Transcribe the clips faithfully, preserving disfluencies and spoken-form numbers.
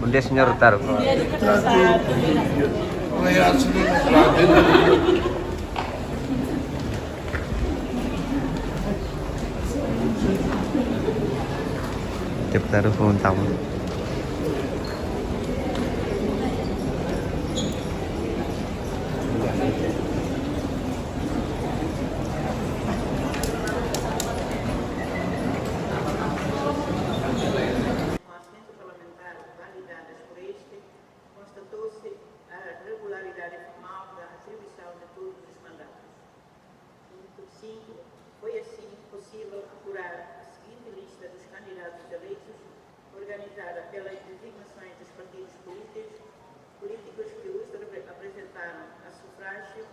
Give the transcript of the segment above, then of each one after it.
Dia, señór deputadu. Deputadu Fontaine. Konstatou-se a regularidade formal da atribuição de todos os mandatos. Quinto, cinco, foi assim possível apurar a seguinte lista dos candidatos eleitos, organizada pelas designações dos partidos políticos, políticos que os repre-, apresentaram a sufrágio,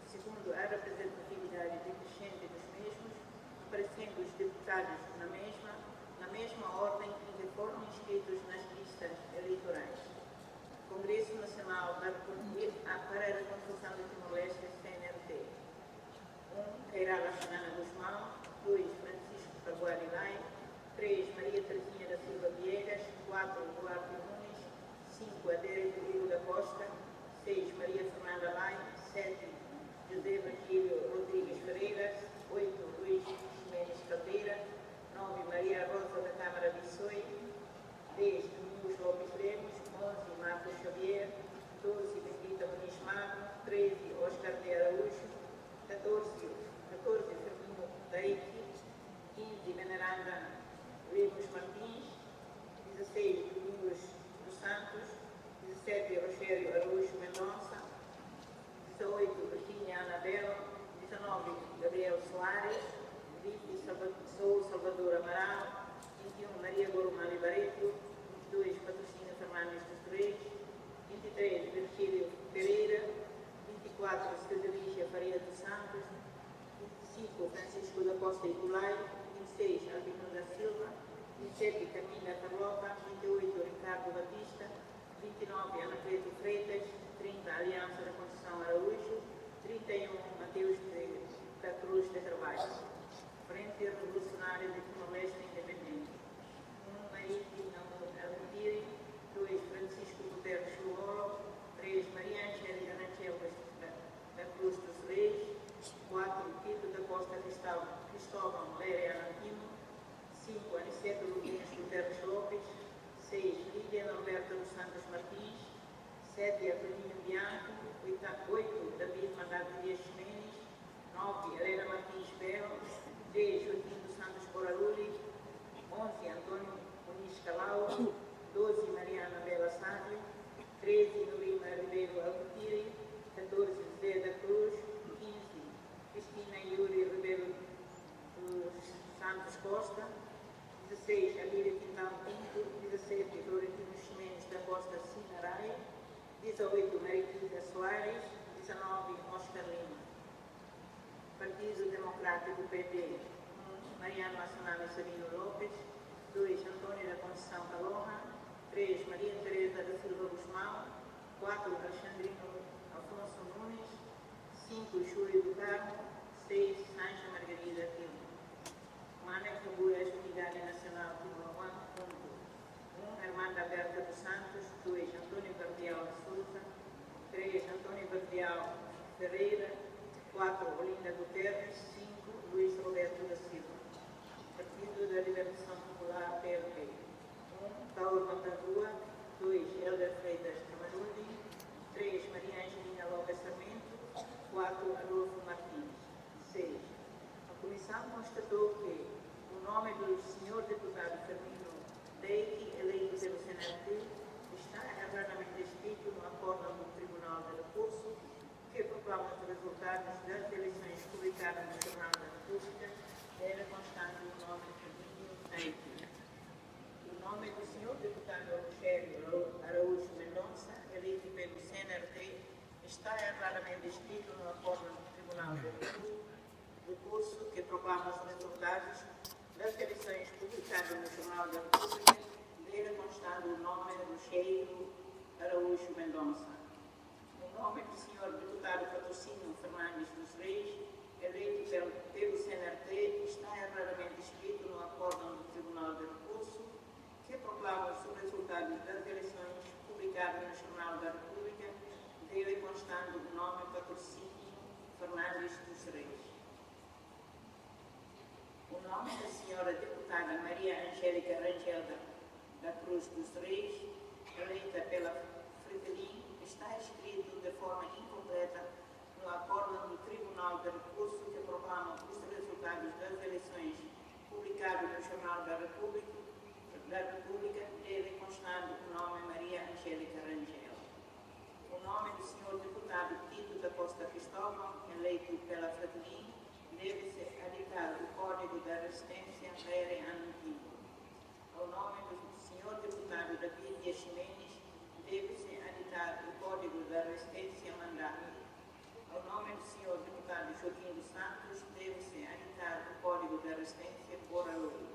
segundo a representatividade decrescente dos mesmos, aparecendo os deputados na mesma, na mesma ordem em que foram inscritos nas listas eleitorais. Congresso Nacional da República para a Reconstrução de Timor-Leste, C N R T. Um, Kay Rala Xanana Gusmão. Dois, Francisco Tabuada Lay. Três, Maria Terezinha da Silva Viegas. Quatro, Duarte Nunes. Cinco, Adérito Rego da Costa. Seis, Maria Fernanda Lay. Sete, José Virgílio Rodrigues Ferreira. Oito, Luís Ximenes Caldeira. Nove, Maria Rosa da Câmara Bissoi. Dez, Domingos Lopes Lemos. Onze, Marcos Xavier. Doze, Benedita Muniz Magno. Treze, Oscar de Araújo. Catorze, catorze, Firmino Daiki. Quinze, Veneranda Lemos Martins. Dezasseis, Domingos dos Santos. Dezassete, Rogério Araújo Mendonça. Dezoito, Virginia Anabelo. Dezanove, Gabriel Soares. Vinte, Salva-, Sou Salvador Amaral. Vinte e um, Maria Goromali Barreto. Vinte e dois, Patrocínio Fernandes dos Reis. Vinte e três, Virgílio Pereira. Vinte e quatro, Cedelígia Faria dos Santos. Vinte e cinco, Francisco da Costa Itulai. Vinte e seis, Albino da Silva. Vinte e sete, Camila Carlota. Vinte e oito, Ricardo Batista. Vinte e nove, Anacleto Freitas. Trinta, Aliança da Conceição Araújo. Trinta e um, Mateus de, da Cruz de Carvalho. Frente Revolucionária de Timor-Leste Independente. Um, Mariti Namu Almutiri. Dois, Francisco Guterres Lú-Olo. Três, Maria Angélica Rangel da, da Cruz dos Reis. Quatro, Tito da Costa Cristal-, Cristóvão Lere Anantino. Cinco, Aniceto Domingos Guterres Lopes. Seis, Lídia Norberto dos Santos Martins. Sete, Antoninho Bianco. Oita-, oito, David Mandar Dias Ximenes. Nove, Helena Martins Belo. Dez, Joaquim dos Santos Boraluli. Onze, António Muniz Calau. Doze, Mariana Bela Sábio. Treze, Norima Ribeiro Almutiri. Catorze, José da Cruz. Quinze, Cristina Yuri Ribeiro dos Santos Costa. Dezasseis, Alírio Quintão Pinto. Dezassete, Florentino Ximenes da Costa Sinarai. Dezoito, Mariquita Soares. Dezanove, Oscar Lima. Partido Democrático, P D, um, Mariano Assunami Sabino Lopes. Dois, António da Conceição Calonga. Três, Maria Teresa da Silva Gusmão. Quatro, Alexandrino Afonso Nunes. Cinco, Júlio do Carmo. Seis, Sanja Margarida Filho. Mana Kabula, Unidade Nacional Timor-Leste, ponto. Um, Armanda Berta dos Santos. Dois, António Cardeal de Souza. Três, António Cardeal Ferreira. Quatro, Olinda Guterres. Cinco, Luís Roberto da Silva. Partido da Libertação Popular, P L P. Um, Taur Matan Ruak. Dois, Helder Freitas Camarudi. Três, Maria Angelina Lopes Sarmento. Quatro, Adolfo Martins. Seis, a comissão constatou que o nome do senhor deputado Firmino Leite, eleito pelo C N R T, está erradamente escrito no acórdão do Tribunal de Recurso, que proclama os resultados das eleições publicadas no Jornal da República, dele constando o nome Firmino Leite. O nome do senhor deputado Rogério Araújo Mendonça, eleito pelo C N R T, está erradamente escrito no acórdão do Tribunal de Recurso, recurso que proclama os resultados das eleições publicado no Jornal da República, dele constando o nome Rogério Araújo Mendonça. O nome do senhor deputado Patrocínio Fernandes dos Reis, eleito pelo, pelo C N R T, está erradamente escrito no acórdão do Tribunal de Recurso, que proclama os resultados das eleições votando o nome Patrocínio Fernandes dos Reis. O nome da senhora deputada Maria Angélica Rangel da, da Cruz dos Reis, eleita pela Fretilin, está escrito de forma incompleta no acórdão do Tribunal de Recurso que proclama os resultados das eleições, publicado no Jornal da República, da República, deve constar o nome Maria Angélica Rangel. O nome do senhor deputado Tito da Costa Cristóvão, eleito pela Fretilin, deve-se aditar o código da resistência Rere Ano Tito. Ao nome do senhor deputado David Dias Ximenes, deve-se aditar o código da resistência Mandato. Ao nome do senhor deputado Joaquim dos Santos, deve-se aditar o código da resistência Boraloi.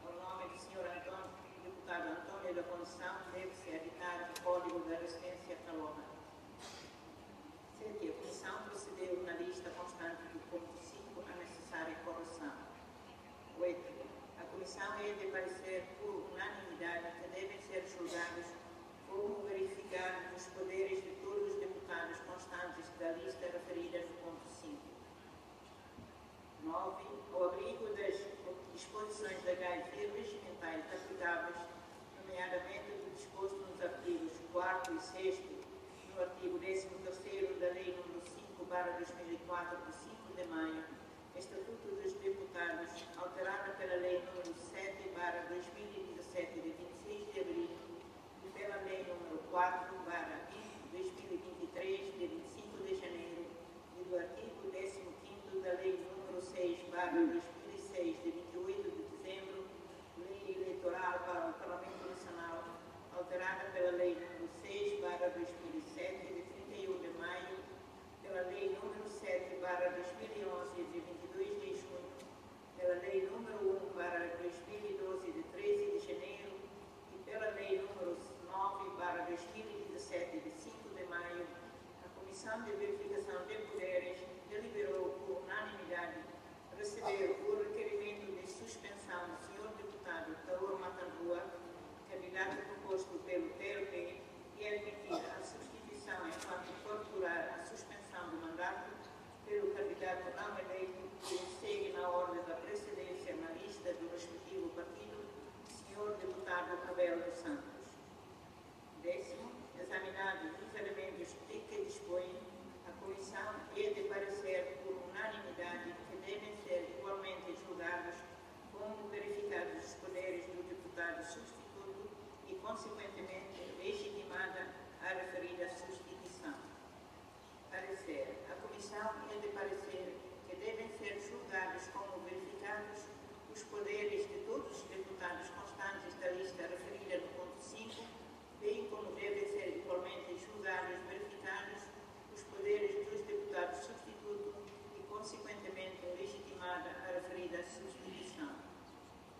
Ao nome do senhor António, deputado António da Conceição, deve-se aditar o código da resistência Calona. Sete, a comissão procedeu na lista constante do ponto cinco à necessária correção. Oito, a comissão é de parecer por unanimidade que devem ser julgados como verificados os poderes de todos os deputados constantes da lista referida no ponto cinco. Nove, ao abrigo das disposições legais e regimentais aplicáveis, nomeadamente do disposto nos artigos quarto e sexto, no artigo décimo terceiro da Lei número cinco barra dois mil e quatro, de cinco de maio, Estatuto dos Deputados, alterada pela Lei número sete barra dois mil e dezassete, de vinte e seis de abril, e pela Lei número quatro barra dois mil e vinte e três, de vinte e cinco de janeiro, e do artigo décimo quinto da Lei número seis barra dois mil e seis, de vinte e oito de dezembro, Lei Eleitoral para o Parlamento Nacional, alterada pela Lei número seis barra dois mil e sete, de trinta e um de maio, pela Lei número sete barra dois mil e onze, de vinte e dois de junho, pela Lei número um barra dois mil e doze, de treze de janeiro, e pela Lei número nove barra dois mil e dezassete, de cinco de maio, a Comissão de Verificação de Poderes deliberou por unanimidade receber o requerimento de suspensão do senhor deputado Taur Matan Ruak, candidato proposto pelo P L P, e admitir a substituição enquanto procurar a suspensão do mandato pelo candidato não eleito, que segue na ordem da precedência na lista do respectivo partido, senhor deputado Abel dos Santos. Décimo, examinados os elementos de que dispõe, a comissão é de parecer por unanimidade que devem ser igualmente julgados como verificados os poderes do deputado substituto e, consequentemente, legitimada a referida substituição. Parecer. A comissão é de parecer que devem ser julgados como verificados os poderes de todos os deputados constantes da lista referida no ponto cinco, bem como devem ser igualmente julgados verificados os poderes dos deputados substituto e, consequentemente, legitimada a referida substituição.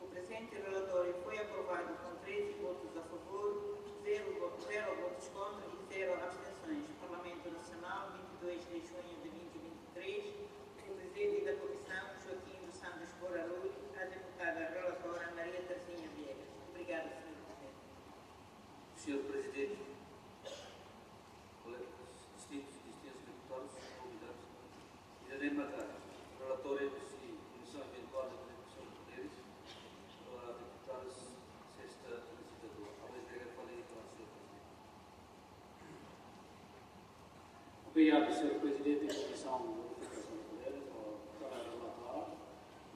O presente relatório foi aprovado com treze votos a favor, zero vo-, zero votos contra e zero abstenções. Parlamento Nacional, vinte e dois de junho de vinte e vinte e três. O presidente da comissão, Joaquim dos Santos Boralui, a deputada relatora, Maria Terezinha Viegas. Obrigada, senhor Presidente. Senhor Presidente, colegas, distintos e distintas deputados, convidados, iremos a relatório da Comissão Eventual de Verificação de Poderes, para deputados, sexta legislatura. Ao entregar a palavra para o senhor Presidente. Obrigado, senhor Presidente da Comissão de Verificação de Poderes, para o relatório.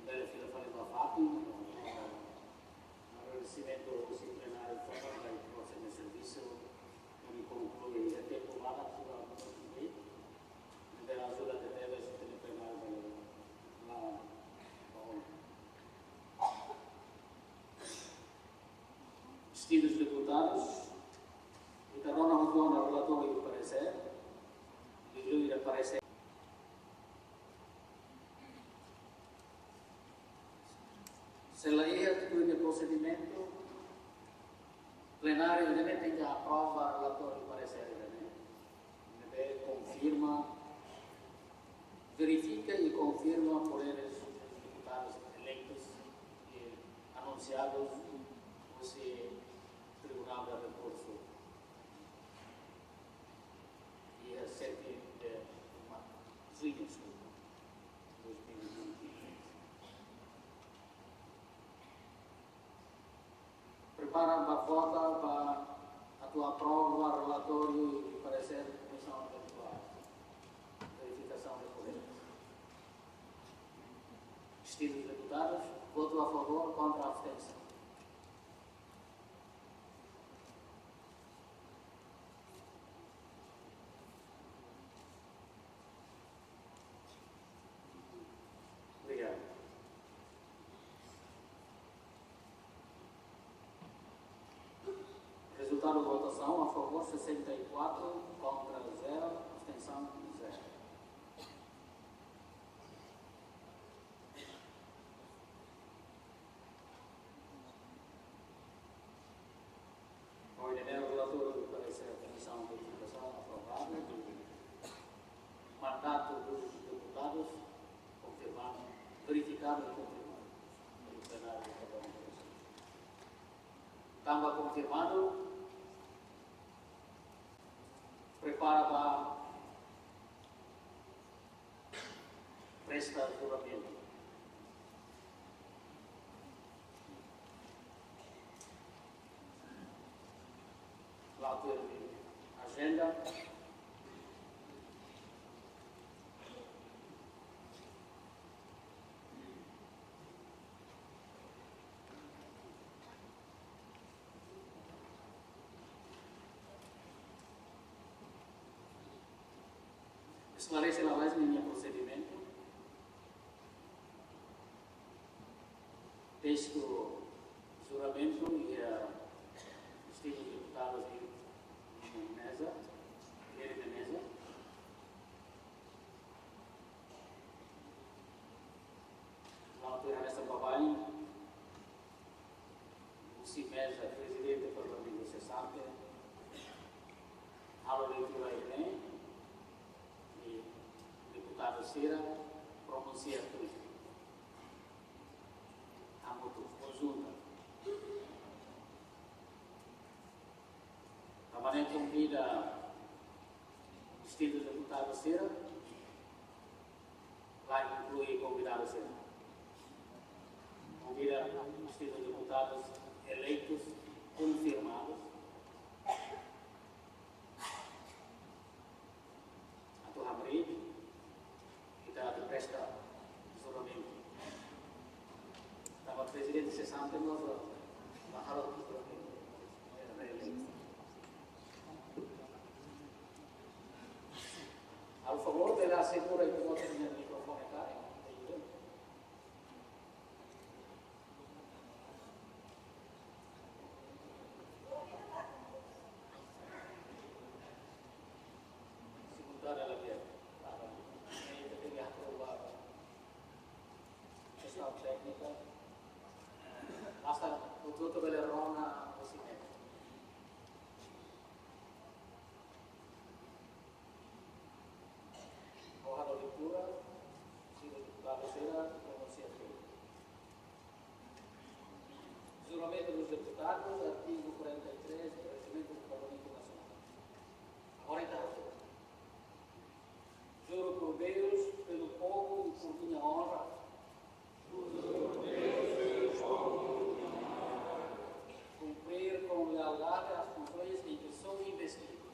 Bele fila fali ba fatin, agradesimentu husi plenáriu tomak ba imi-nia servisu, ami konklui iha tempu badak, sudah mungkin. Ne'ebé ajuda tebes iha plenáriu ba, ba, ba ona. Distintos deputados, ita rona hotu ona relatóriu paresér, diluida paresér. Se la iha tuir nia prosedimentu, plenáriu ne'e tenke aprova relatóriu paresér ne'e. Ne'ebé konfirma, verifika e konfirma poderes dos deputados eleitos e anunsiados husi Tribunál de Rekursu. Iha Para ba vota ba atu aprova relatóriu de parecer da Comissão Eleitorál. Verifikasaun de poderes. Distintus deputadus, votu a favór, kontra, abstensaun. Obrigadu. Rezultadu votasaun: a favór sessenta e quatro, kontra zero, abstensaun zero. Ohin ne'e relatóriu de parecer da Comissão de Educação aprovado, mandatu dos deputadus konfirmadu, verifikadu i konfirmadu pelo plenário do Parlamento. Tanba konfirmadu, prepara ba presta juramentu. La'o tuir ajenda. Esklarese lalais ninia prosedimentu. Testu juramentu iha distintus deputadus iha meza, iha meza. La'o tuir hanesan baibain, husi meza Prezidente Parlamentu sesante, halo leitura ida-ne'e, i deputadu sira pronunsia tuir. Hamutuk, konjunta. Tanba ne'e konvida distintus deputadus sira, la inklui konvidadu sira. Konvida distintus deputadus eleitus konfirmadus atu hamriik, ita atu presta juramentu. Tanba Prezidente sesante mós la halo juramentu. Por favór, bele asegura i koloka ninia mikrofone karik. Segunda la bien. Ita tenke aprova. Kestaun téknika. Basta hotu-hotu bele rona husi ne'e. Ha'u halo leitura, sira deputadu sira pronunsia tuir. Juramentu dos Deputados, artigu quarenta e três do Regimento do Parlamento Nacional. Agora ita halo. Juro por Deus, pelo povo e por minha honra. Cumprir com lealdade as funções em que sou investido.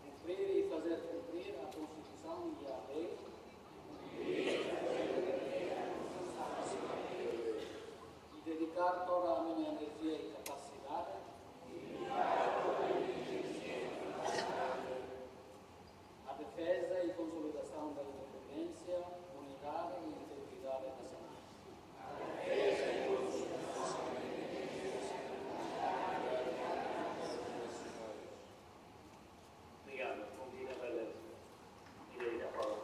Cumprir e fazer cumprir a Constituição e a lei. E dedicar toda a minha energia e capacidade à defesa e consolidação da independência, unidade e integridade nacional. Obrigadu. Bom dia, Valério. Direita, Paulo.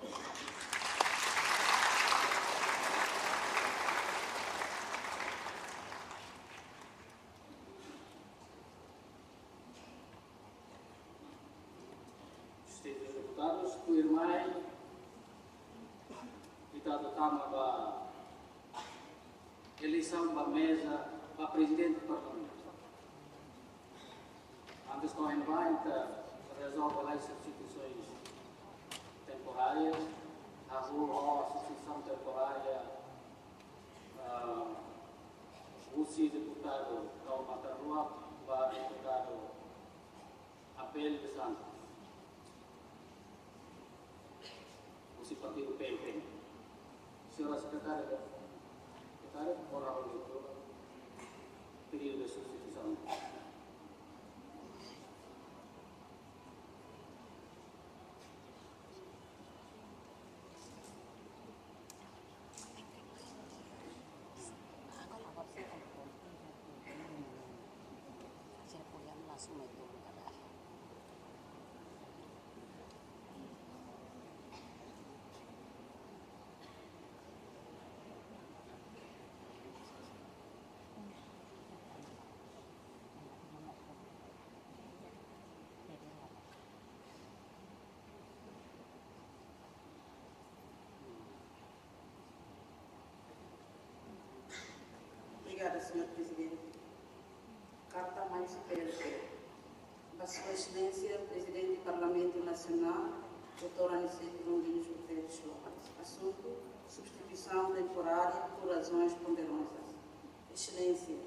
Distintus deputadus, tuirmai, ita atu tama ba eleisaun ba meza, ba Prezidente Parlamentu. Antes, no invite, rezolve lalais substituisoens temporárias, hahú ho substituisaun temporária Husi deputadu Raul Matan Ruak ba deputadu Abel dos Santos, husi partidu P L P. Señora Sekretária, Sekretária, por favor, leitura pedido de substituição. Obrigada, señor Prezidente. Carta mai husi P L P. Ba Sua Exelénsia, Prezidente Parlamentu Nasionál, doutór Aniceto Longuinhos Guterres Lopes. Asuntu: substituição temporária por razões ponderosas. Exelénsia,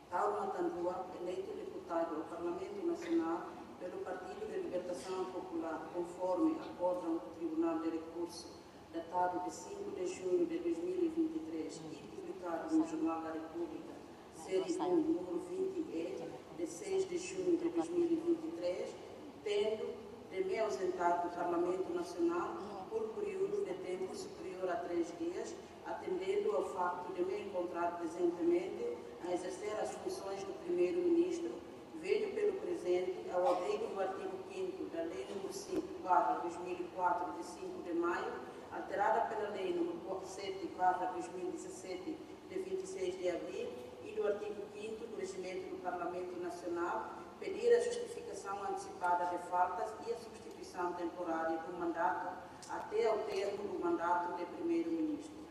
Taur Matan Ruak, eleitu deputadu ao Parlamentu Nasionál pelo Partido de Libertação Popular, conforme acórdão do Tribunal de Recurso, datado de cinco de junho de dois mil e vinte e três e publicado no Jornal da República, série um, número vinte e, de seis de junho de dois mil e vinte e três, tendo de me ausentar do Parlamento Nacional por período de tempo superior a três dias, atendendo ao facto de me encontrar presentemente a exercer as funções do Primeiro-Ministro, venho pelo presente, ao abrigo do artigo quinto da Lei número cinco barra dois mil e quatro, de cinco de maio, alterada pela Lei número sete barra dois mil e dezassete, de vinte e seis de abril, e do artigo quinto do Regimento do Parlamento Nacional, pedir a justificação antecipada de faltas e a substituição temporária do mandato até ao termo do mandato de Primeiro-Ministro.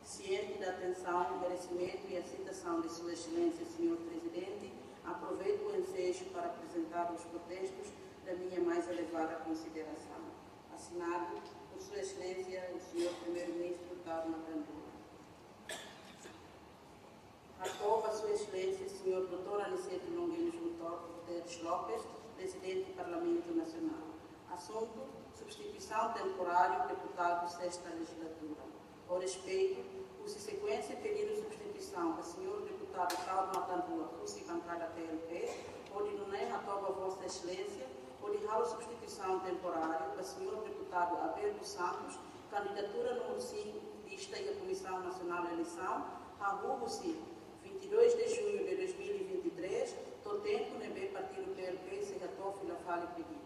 Ciente da atenção, merecimento e aceitação de Sua Exeléncia, Senhor Presidente, aproveito o ensejo para apresentar os protestos da minha mais elevada consideração. Assinado por Sua Exeléncia, o Senhor Primeiro-Ministro Taur Matan Ruak. Hato'o ba Sua Exelénsia, Senhor doutór Aniceto Longuinhos Guterres Lopes, Prezidente Parlamentu Nasionál. Asuntu: substituição temporária deputadu sesta lejislatura. Ho respeitu, husi sekuénsia pedidu substituisaun ba señór deputadu Taur Matan Ruak husi bankada P L P, hodi nune'e hato'o ba Vossa Exelénsia hodi halo substituisaun temporária ba señór deputadu Abel dos Santos, kandidatura númeru cinco, lista iha Komisaun Nasionál Eleisaun, hahú husi vinte e dois de junho de dois mil e vinte e três, to'o tempu ne'ebé partidu P L P sei hato'o fila fali pedidu.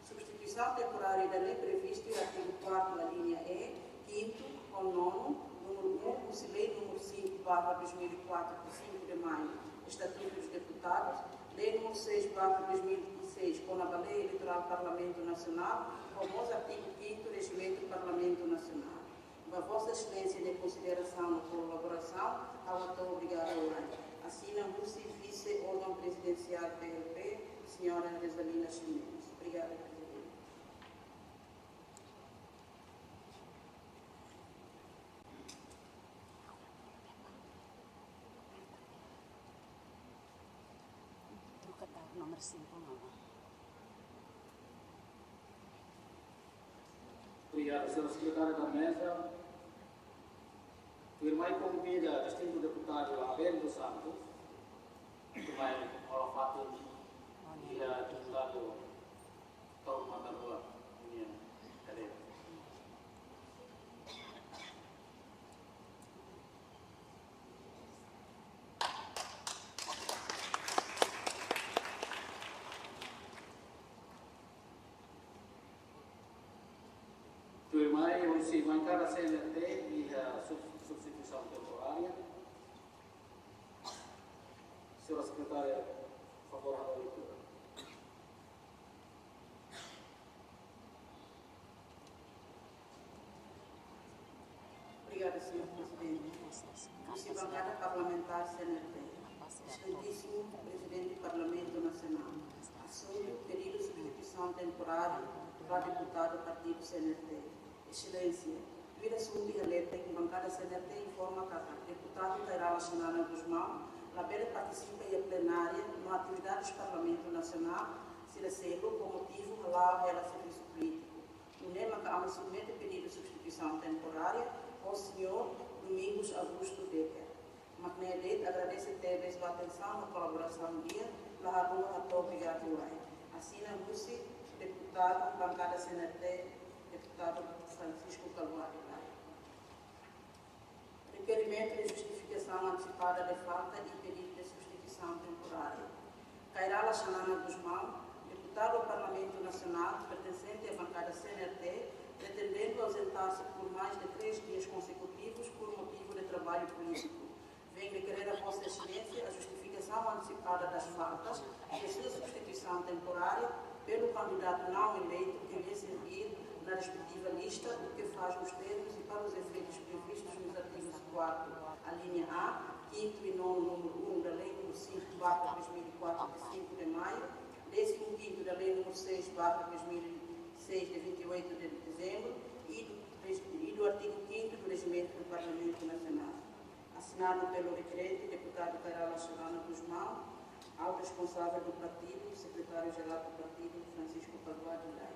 Substituisaun temporária ida-ne'e previstu iha artigu quarto, alínea E, quinto, ho nono, númeru um, husi Lei númeru cinco barra dois mil e quatro, de cinco de maio, Estatutu dos Deputadus, Lei númeru seis barra dois mil e seis, kona-ba Lei Eleitorál Parlamentu Nasionál, ho mós artigu quinto, Rejimentu Parlamentu Nasionál. Ba Vossa Exelénsia nia konsiderasaun no kolaborasaun, ha'u hato'o obrigada wa'in. Asina husi Vise Órgaun Prezidensiál P L P, Señora Rosalina Ximenes. Obrigada, Prezidente. Troka Taur númeru cinco, não. Obrigadu, señór Sekretáriu da Meza. Tuirmai konvida distintu deputadu Abel dos Santos, tuirmai holofatin iha deputadu Taur Matan Ruak nian kadeira. Tuirmai, husi bankada C N R T, iha sub-, substituisaun temporária. Señora Sekretária, favór halo leitura. Obrigada, señór Prezidente. Husi bankada parlamentár C N R T, Exelentísimu Prezidente Parlamentu Nasionál, asuntu: pedidu substituisaun temporária ba deputadu partidu C N R T. Exelénsia, tuir asuntu iha leten, bankada C N R T informa katak deputadu Kay Rala Xanana Gusmão labele partisipa iha plenária no atividades Parlamentu Nasionál sira seluk ho motivu hala'o hela servisu polítiku. Nune'e maka ami submete pedidu substituisaun temporária ho señór Domingos Augusto Decker. Mak ne'e de'it, agradese tebes ba atensaun no kolaborasaun di'ak, la haluha hato'o obrigadu wa'in. Asina husi deputadu bankada C N R T, deputadu Francisco Carvalho Laya. Rekerimentu de justifikasaun antesipada de falta e pedidu de substituisaun temporária. Kay Rala Xanana Gusmão, deputadu ao Parlamento Nacional, pertencente à bancada C N R T, pretendendo ausentar-se por mais de três dias consecutivos por motivo de trabalho político, vem requerer a Vossa Excelência a justificação antecipada das faltas e a sua substituição temporária pelo candidato não eleito que lhe servir na respectiva lista, o que faz nos termos e para os efeitos previstos nos artigos quarto, alínea A, quinto e nono, número um da Lei número cinco barra dois mil e quatro, de cinco de maio, décimo quinto da Lei número seis barra dois mil e seis, de vinte e oito de dezembro, e do, e do artigo quinto do Regimento do Parlamento Nacional. Assinado pelo requerente, deputado Kay Rala Xanana Gusmão, ao responsável do partido, secretário-geral do partido, Francisco Carvalho Laya.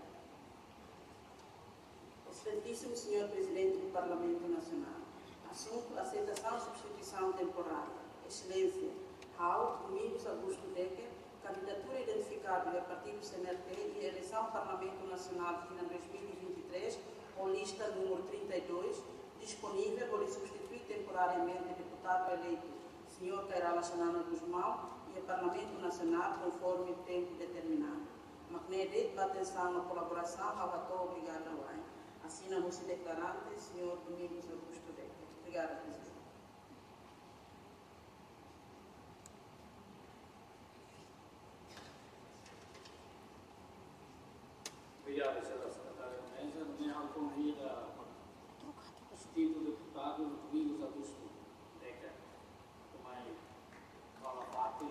Excelentíssimo Senhor Presidente do Parlamento Nacional, assunto: aceitação de substituição temporária. Excelência, ha'u, Domingos Augusto Decker, candidatura identificada iha partido C N R T iha eleição Parlamento Nacional tinan dois mil e vinte e três, ho lista número trinta e dois, disponível para substituir temporariamente deputado eleito, señór Kay Rala Xanana Gusmão, iha Parlamento Nacional, conforme tempo determinado. Mak ne'e de'it, ba atensaun no kolaborasaun, ha'u hato'o obrigadu wa'in. Asina husi deklarante, señór Domingos Augusto Decker. Obrigada, Presidente. Obrigadu, señora Sekretária Meza. Nune'e ha'u konvida distintu deputadu Domingos Augusto Decker. Tumai fala parte.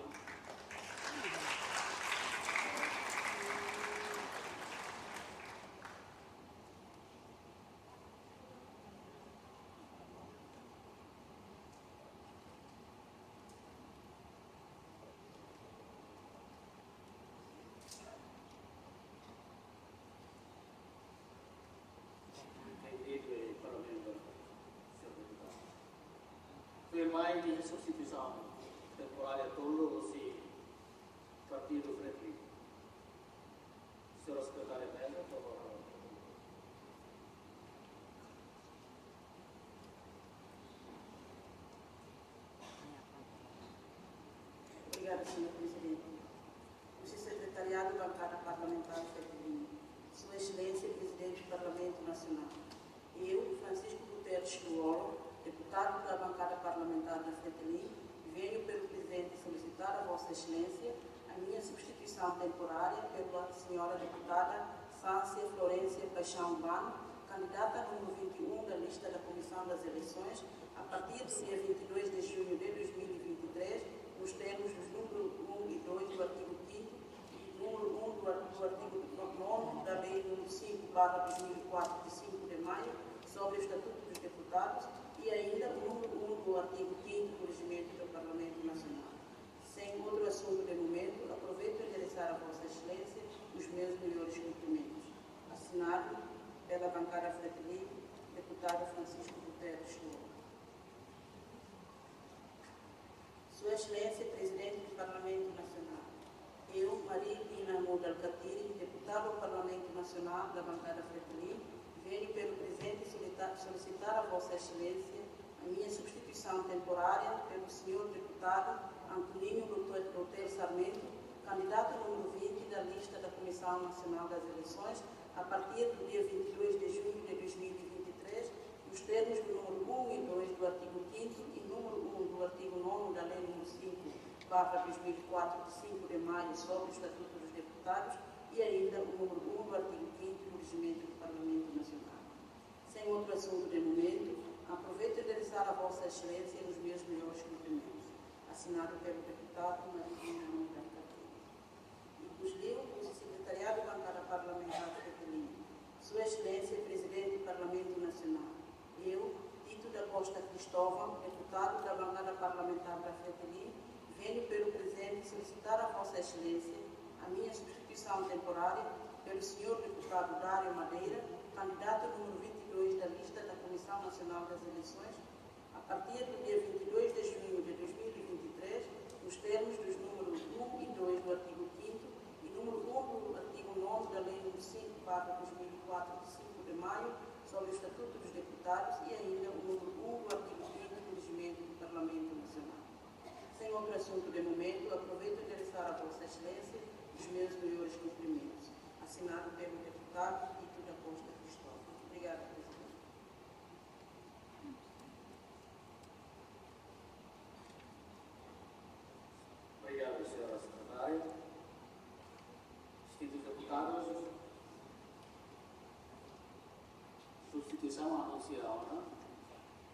Entendido, eh, Parlamentu, señór deputadu. Tuirmai iha substituisaun temporária tolu husi partidu Fretilin. Señora Sekretária Meza, por favor. Obrigada, señór Presidente. Husi Sekretariadu Bankada Parlamentár Fretilin, Sua Exelénsia Prezidente Parlamentu Nasionál, eu, Francisco Guterres Lú-Olo, deputado da Bancada Parlamentar da Fretilin, venho pelo presente solicitar a Vossa Excelência a minha substituição temporária pela senhora deputada Sáncia Florência Paixão Bano, candidata número vinte e um da lista da Comissão das Eleições, a partir do dia vinte e dois de junho de dois mil e vinte e três, nos termos dos número um e dois do artigo quinto e número um do ar-, do artigo nono da Lei número cinco barra dois mil e quatro, de cinco de maio, sobre o Estatuto dos Deputados, e ainda o número um do artigo quinto do Regimento do Parlamento Nacional. Sem outro assunto de momento, aproveito endereçar a Vossa Excelência os meus melhores cumprimentos. Assinado pela Bancada Fretilin, deputado Francisco Guterres Lú-Olo. Sua Excelência Presidente do Parlamento Nacional, eu, Maria Pina Muda Alkatiri, deputado ao Parlamento Nacional da Bancada Fretilin, venho pelo presente solita-, solicitar a Vossa Excelência a minha substituição temporária pelo senhor deputado Antoninho Loter, Loter Sarmento, candidato número vinte da lista da Comissão Nacional das Eleições, a partir do dia vinte e dois de junho de dois mil e vinte e três, nos termos do número um e dois do artigo quinto e número um do artigo nono da Lei número cinco barra dois mil e quatro, de cinco de maio, sobre o Estatuto dos Deputados, e ainda o número um do artigo quinto do Regimento do Parlamento Nacional. Sem outro assunto de momento, aproveito endereçar a Vossa Excelência os meus melhores cumprimentos. Assinado pelo deputado Maria Pina Muda Alkatiri. Ikus liu, husi Sekretariadu Bankada Parlamentár Fretilin, Sua Exelénsia Prezidente Parlamentu Nasionál, eu, Tito da Costa Cristóvão, deputadu da Bankada Parlamentár da Fretilin, Venho pelo presente solicitar a Vossa Excelência a minha substituição temporária pelo senhor deputado Dário Madeira, candidato número vinte e dois da lista da Comissão Nacional das Eleições, a partir do dia vinte e dois de junho de dois mil e vinte e três, nos termos dos números um e dois do artigo quinto e número um do artigo nono da Lei número cinco barra dois mil e quatro, de cinco de maio, sobre o Estatuto dos Deputados, e ainda o número um do artigo quinto do Regimento do Parlamento Nacional. Sem outro assunto de momento, aproveito endereçar a Vossa Excelência os meus maiores cumprimentos. Assinado pelo deputado Tito da Costa Cristóvão. Obrigada, Presidente. Obrigado, senhora secretária. Distintos deputados, substituição anunciada.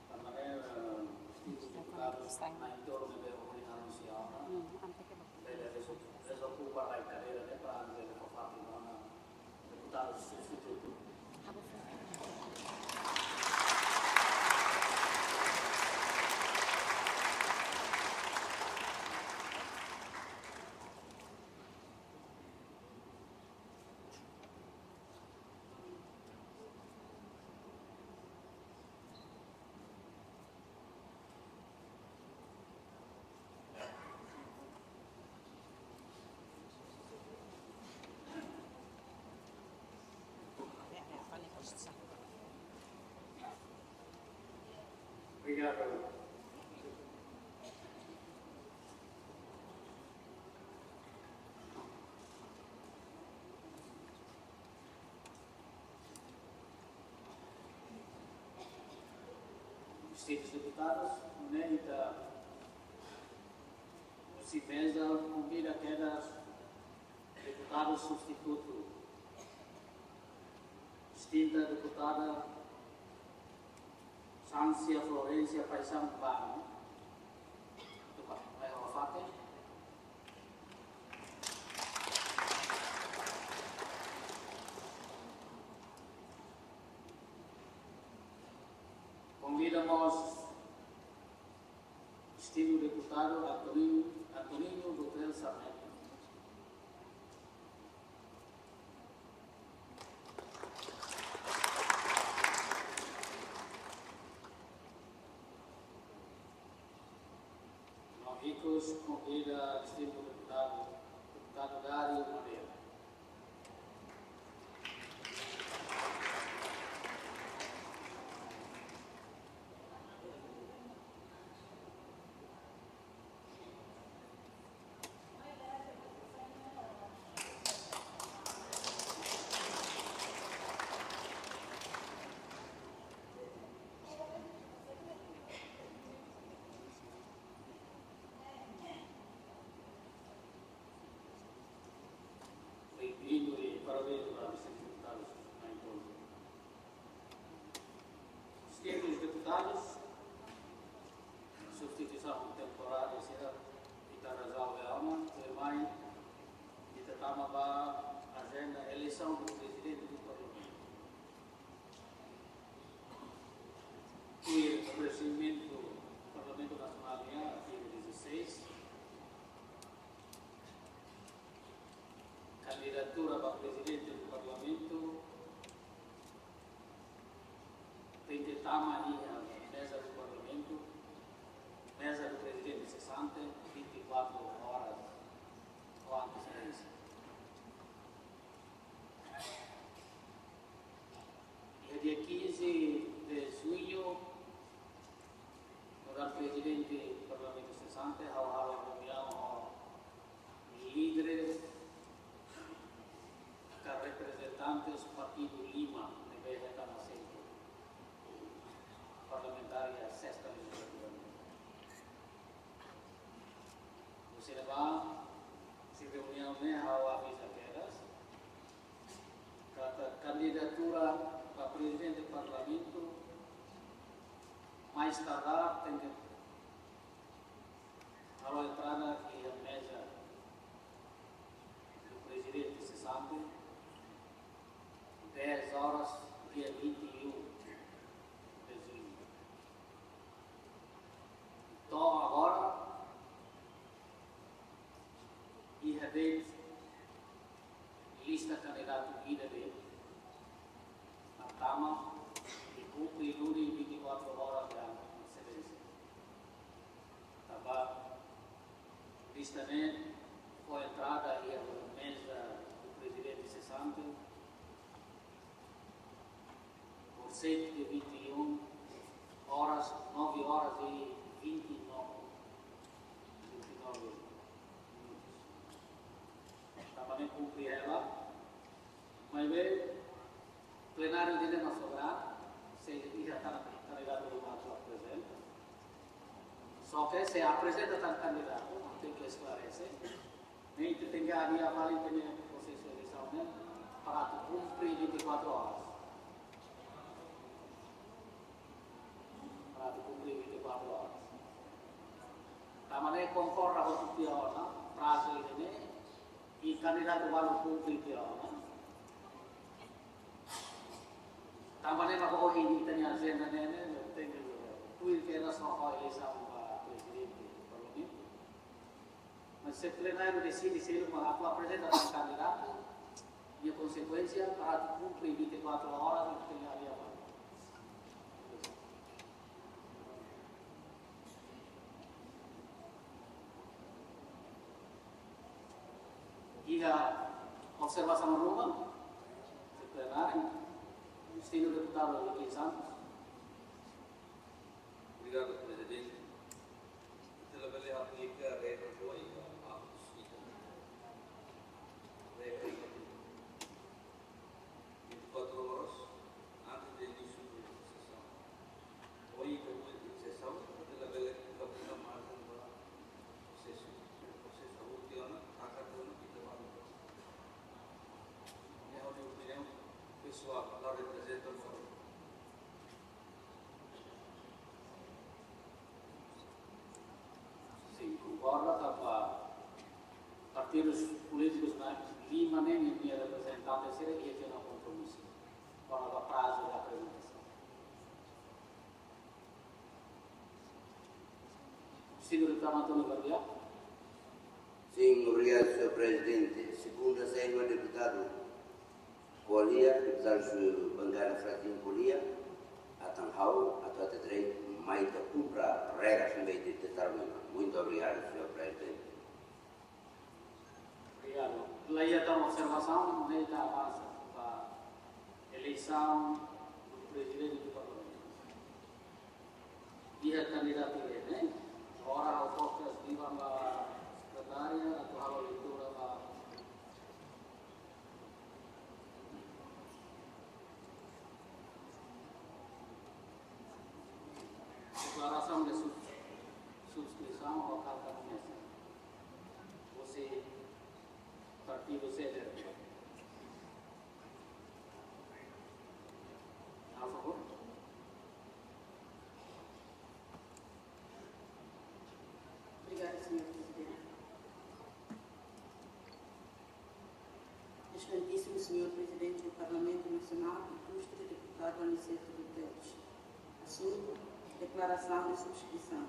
De maneira, distintos deputados, na entorno de anunciada. Bele desokupa kadeira, ne'e, para bele fó fatin ona deputadu substitutu. Obrigado. Distintos deputados, ne'e ita husi meza konvida kedas deputadu substitutu, distinta deputada Sancia Florencia Paixão Bano, atu bá mai halo fatin. Konvida mós distintu deputadu Antoninho, Antoninho Dutel Sarmento. No ikus konvida distintu deputadu, deputadu Dário Madeira. Bem-vindo e parabéns para os deputados na encontro. Distintus deputadus, substituisaun temporária sira ita rezolve ona, tuirmai ita tama ba ajenda eleisaun do prezidente do parlamentu. Tuir presidimentu Parlamentu Nasionál nian, artigu dezasseis, kandidatura ba prezidente do parlamentu tenke tama iha meza do parlamentu, meza do prezidente sesante, vinte e quatro horas com antecedência. Iha dia quinze de junho, nu'udar prezidente Parlamentu sesante, ha'u halo reuniaun ho líderes ka reprezentantes partidu lima ne'ebé hetan assentu parlamentár iha sesta lejislativa. Husi ne'ebá, husi reuniaun ne'e ha'u aviza kedas katak kandidatura ba prezidente parlamentu mais tardar tenke halo entrada iha meza do prezidente sesante dez horas, dia vinte e um de junho. To'o agora, Lista kandidatu ida de'it, mak tama, e kumpre duni vinte e quatro horas de antecedência. Tanba lista ne'e fó entrada iha meza do prezidente sesante, por cerca de vinte e um horas, nove horas e vinte e nove, vinte e nove minutos. Tanba ne'e kumpre hela, maibé plenáriu ida-ne'e mak sobradu, se iha kandidatu ruma atu aprezenta. Só ke se aprezenta tan kandidatu, tenke esklarese. Ne'e ita tenke avaliá fali ita-nia prosesu eleisaun ne'e, para atu kumpre vinte e quatro horas. Para atu kumpre vinte e quatro horas. Tanba ne'e konkorda ho tiha ona prazu ida-ne'e, i kandidatu balu kumpre tiha ona. Tanba ne'e mak ohin ita-nia ajenda ne'e, ne'e, ne'e tenke tuir kedas ho eleisaun ba prezidente parlamentu. Mas se plenáriu deside seluk mak atu aprezenta kandidatu, nia konsekuénsia para atu kumpre vinte e quatro horas, ita tenke avaliá. Iha observasaun ruma, se plenáriu, distinguido deputadu Joaquim Santos. Obrigadu, prezidente. Ita labele aplika regra rua iha aktus ita. Regra ita vinte e quatro horas antes de início da sessão. Ou ita, ou ita sessão, ita labele aplika margen ba prosesu. Prosesu aborti ona, taka ona, ita balu. Minha opinião pessoal, la representa o Sin, konkorda tanba partidus polítikus na'in-lima ne'e nia reprezentante sira iha tiha ona kompromisu kona-ba prazu de aprezentasaun. Señór deputadu António Gabriel. Sin, obrigadu, señór prezidente. Segundu, señór deputadu ko'alia, deputadu husi bankada Fratin ko'alia, atan ha'u atu hatete direitu, mai ita kumpre regras ne'ebé ita determina. Muito obrigado, señór prezidente. Obrigadu. La iha tan observasaun, ne'e ita avansa ba eleisaun do prezidente do parlamentu. Iha kandidatu ida, ne'e? Agora ha'u fokus liu ba sekretária atu halo leitura ba deklarasaun de sub-, subskrisaun ou karta nomesa. Husi partidu C D R. Por favor. Obrigada, señór prezidente. Excelentíssimo señór prezidente do Parlamento Nacional, ilustre deputadu Aniceto Guterres. Assunto: declaração de subscrição.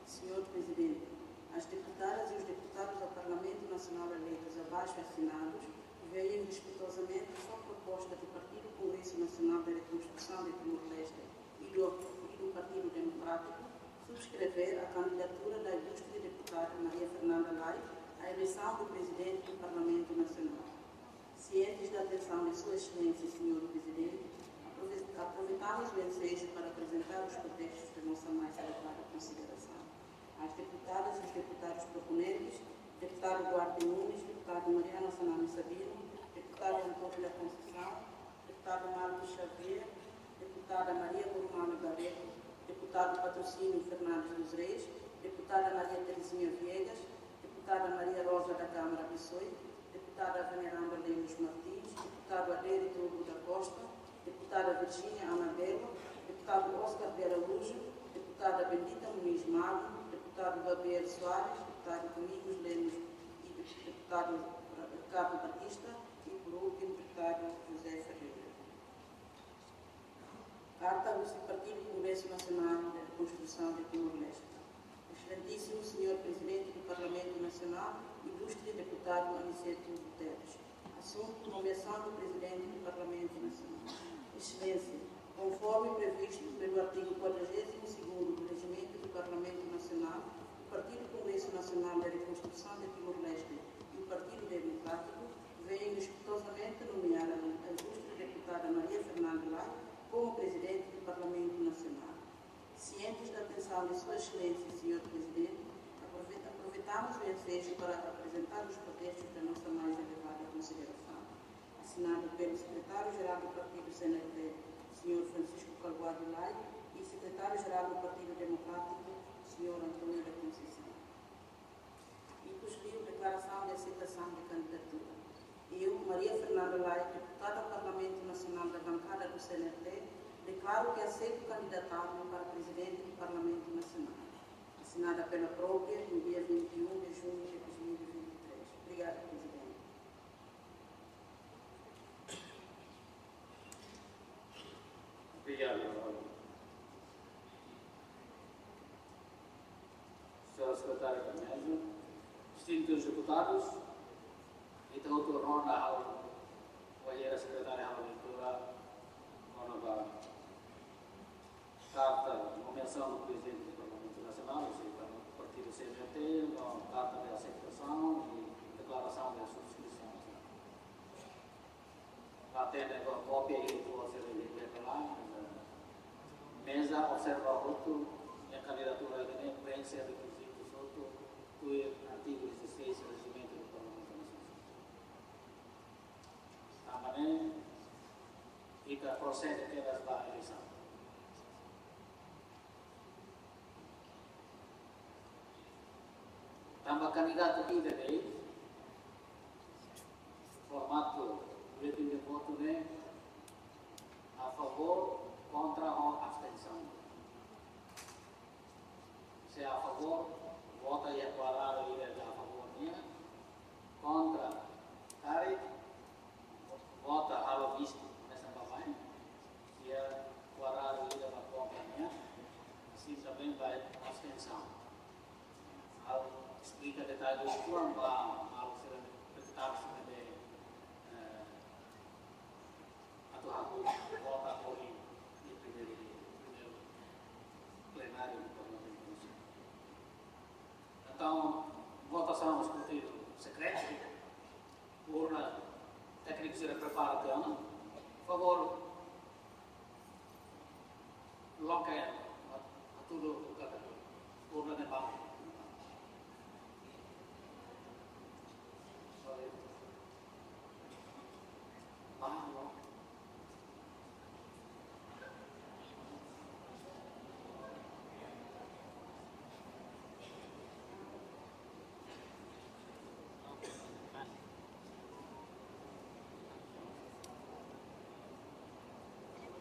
Senhor Presidente, as deputadas e os deputados ao Parlamento Nacional eleitos abaixo assinados veem respeitosamente sua proposta de Partido Congresso Nacional de Reconstrução de Timor-Leste e do, e do Partido Democrático subscrever a candidatura da ilustre deputada Maria Fernanda Lay à eleição do Presidente do Parlamento Nacional. Cientes da atenção de Sua Excelência, Senhor Presidente, aprove-, aproveitamos o ensejo para apresentar os pretextos da nossa mais elevada consideração. Às deputadas e os deputados proponentes, deputado Duarte Nunes, deputado Mariano Assanami Sabino, deputado António da Conceição, deputado Marcos Xavier, deputada Maria Gurmano Barreto, deputado Patrocínio Fernandes dos Reis, deputada Maria Terezinha Viegas, deputada Maria Rosa da Câmara Pessoa, deputada Veneranda Lemos Martins, deputado Adérito Hugo da Costa, deputada Virgínia Anabela, deputado Oscar de Araújo, deputada Bendita Muniz Magno, deputado Baber Soares, deputado Domingos Lemos e deputado Ricardo Batista e, por último, deputado José Ferreira. Carta husi Partidu Kongresu Nasionál de Rekonstrusaun de Timor-Leste. Exelentísimu Señór Prezidente do Parlamentu Nasionál, ilustre deputadu Deputado Aniceto Guterres. Assunto: nomeação do Presidente do Parlamento Nacional. Excelência, conforme previsto pelo artigo quadragésimo segundo do Regimento do Parlamento Nacional, o Partido Congresso Nacional de Reconstrução de Timor-Leste e o Partido Democrático vêm respeitosamente nomear a ilustre deputada Maria Fernanda Lai como Presidente do Parlamento Nacional. Cientes da atenção de Sua Excelência, Senhor Presidente, aprove-, aproveitamos o ensejo para apresentar os protestos da nossa mais elevada consideração. Assinado pelo Secretário-Geral do Partido C N R T, Senhor Francisco Kalbuadi Lai, e Secretário-Geral do Partido Democrático, Senhor António da Conceição. Ikus liu, deklarasaun de aseitasaun de kandidatura. Eu, Maria Fernanda Lai, deputada Parlamentu Nasionál da bankada do C N R T, declaro que aceito candidatar-me para Presidente do Parlamento Nacional. Assinada pela própria no dia vinte e um de junho de dois mil e vinte e três. Obrigada, Presidente. Obrigado, Manuel. Senhora Secretária da Mesa, distintos deputados, ita hotu rona halo, kompañeira sekretária halo leitura, kona-ba karta nomeasaun do Presidente do Parlamento Nacional, ou seja, partidu C N R T, no karta de aseitasaun i deklarasaun de subskrisaun. Atende ho kópia i tuir sira-nia deklarasaun, meza observa hotu, nia kandidatura ne'e preenxe rekizitus hotu, tuir artigu dezasseis Rejimentu do Parlamentu Nasionál. Tanba ne'e, ita prosede kedas ba eleisaun. Tanba kandidatu ida de'it, formatu buletin de votu ne'e a favór, kontra ou abstensaun. Se a favór, vota iha kuadradu ida a favór nian, kontra, karik, vota halo mistu, hanesan baibain, iha kuadradu ida ba kontra nian, asin tanba ba abstensaun. Ha'u esplika detalle uitoan ba maluk sira, deputadu sira ne'ebé, eh, atu hahú vota ohin iha primeiru, primeiru plenáriu do Parlamentu Nasionál. Entaun, votasaun, skrutíniu sekretu, urna tékniku sira prepara tiha ona, favór, loke, hatudu, urna ne'e ba. Sorry. Ba, loke.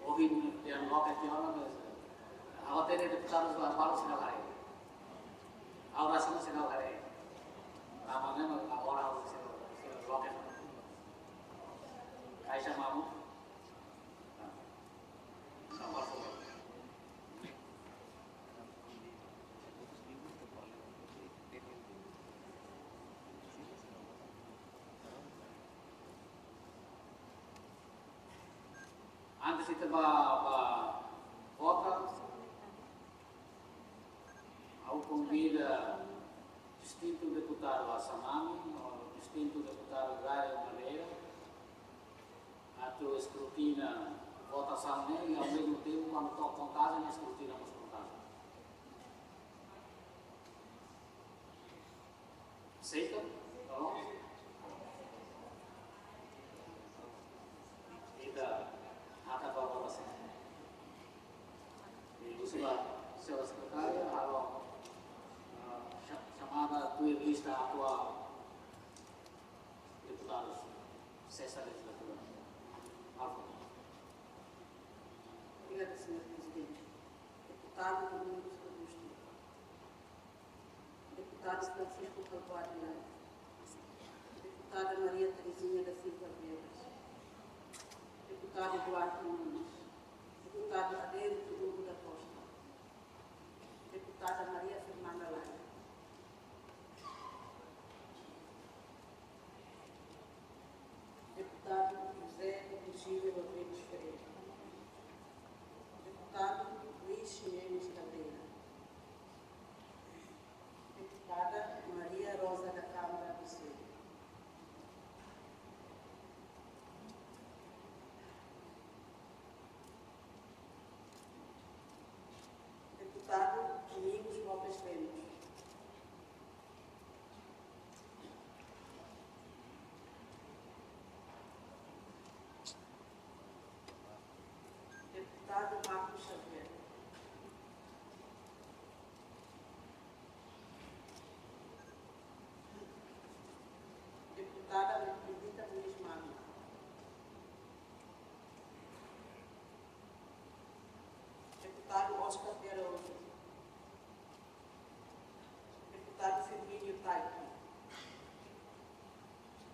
Ohin, yang loke tiha ona, ha'u hatene deputadu balu sira la haree. Ha'u rasa sira la haree. Tanba ne'e agora ha'u sira, sira loke. Kaixa mamu. Antes ita ba, ba vota, ha'u konvida distintu deputadu Assanami, no distintu deputadu Gayo Madeira, atu eskrutina votasaun ne'e, i ao mesmo tempo, kuandu to'o kontajen, eskrutina mós kontajen. Aseita? Tolong. Ita akan bawa votasaun. Husu ba señora sekretária, halo, eh, cha-, chamada tuir lista atuál deputadus sesa lejizlatura. Alfa. Obrigada, señor Prezidente. Deputadu Domingos Augusto. Deputadu Francisco Kalbuadi Lai. Deputada Maria Terezinha da Silva Viegas. Deputadu Duarte Nunes. Deputadu Adérito Hugo da Costa. Deputada Maria Fernanda Lai.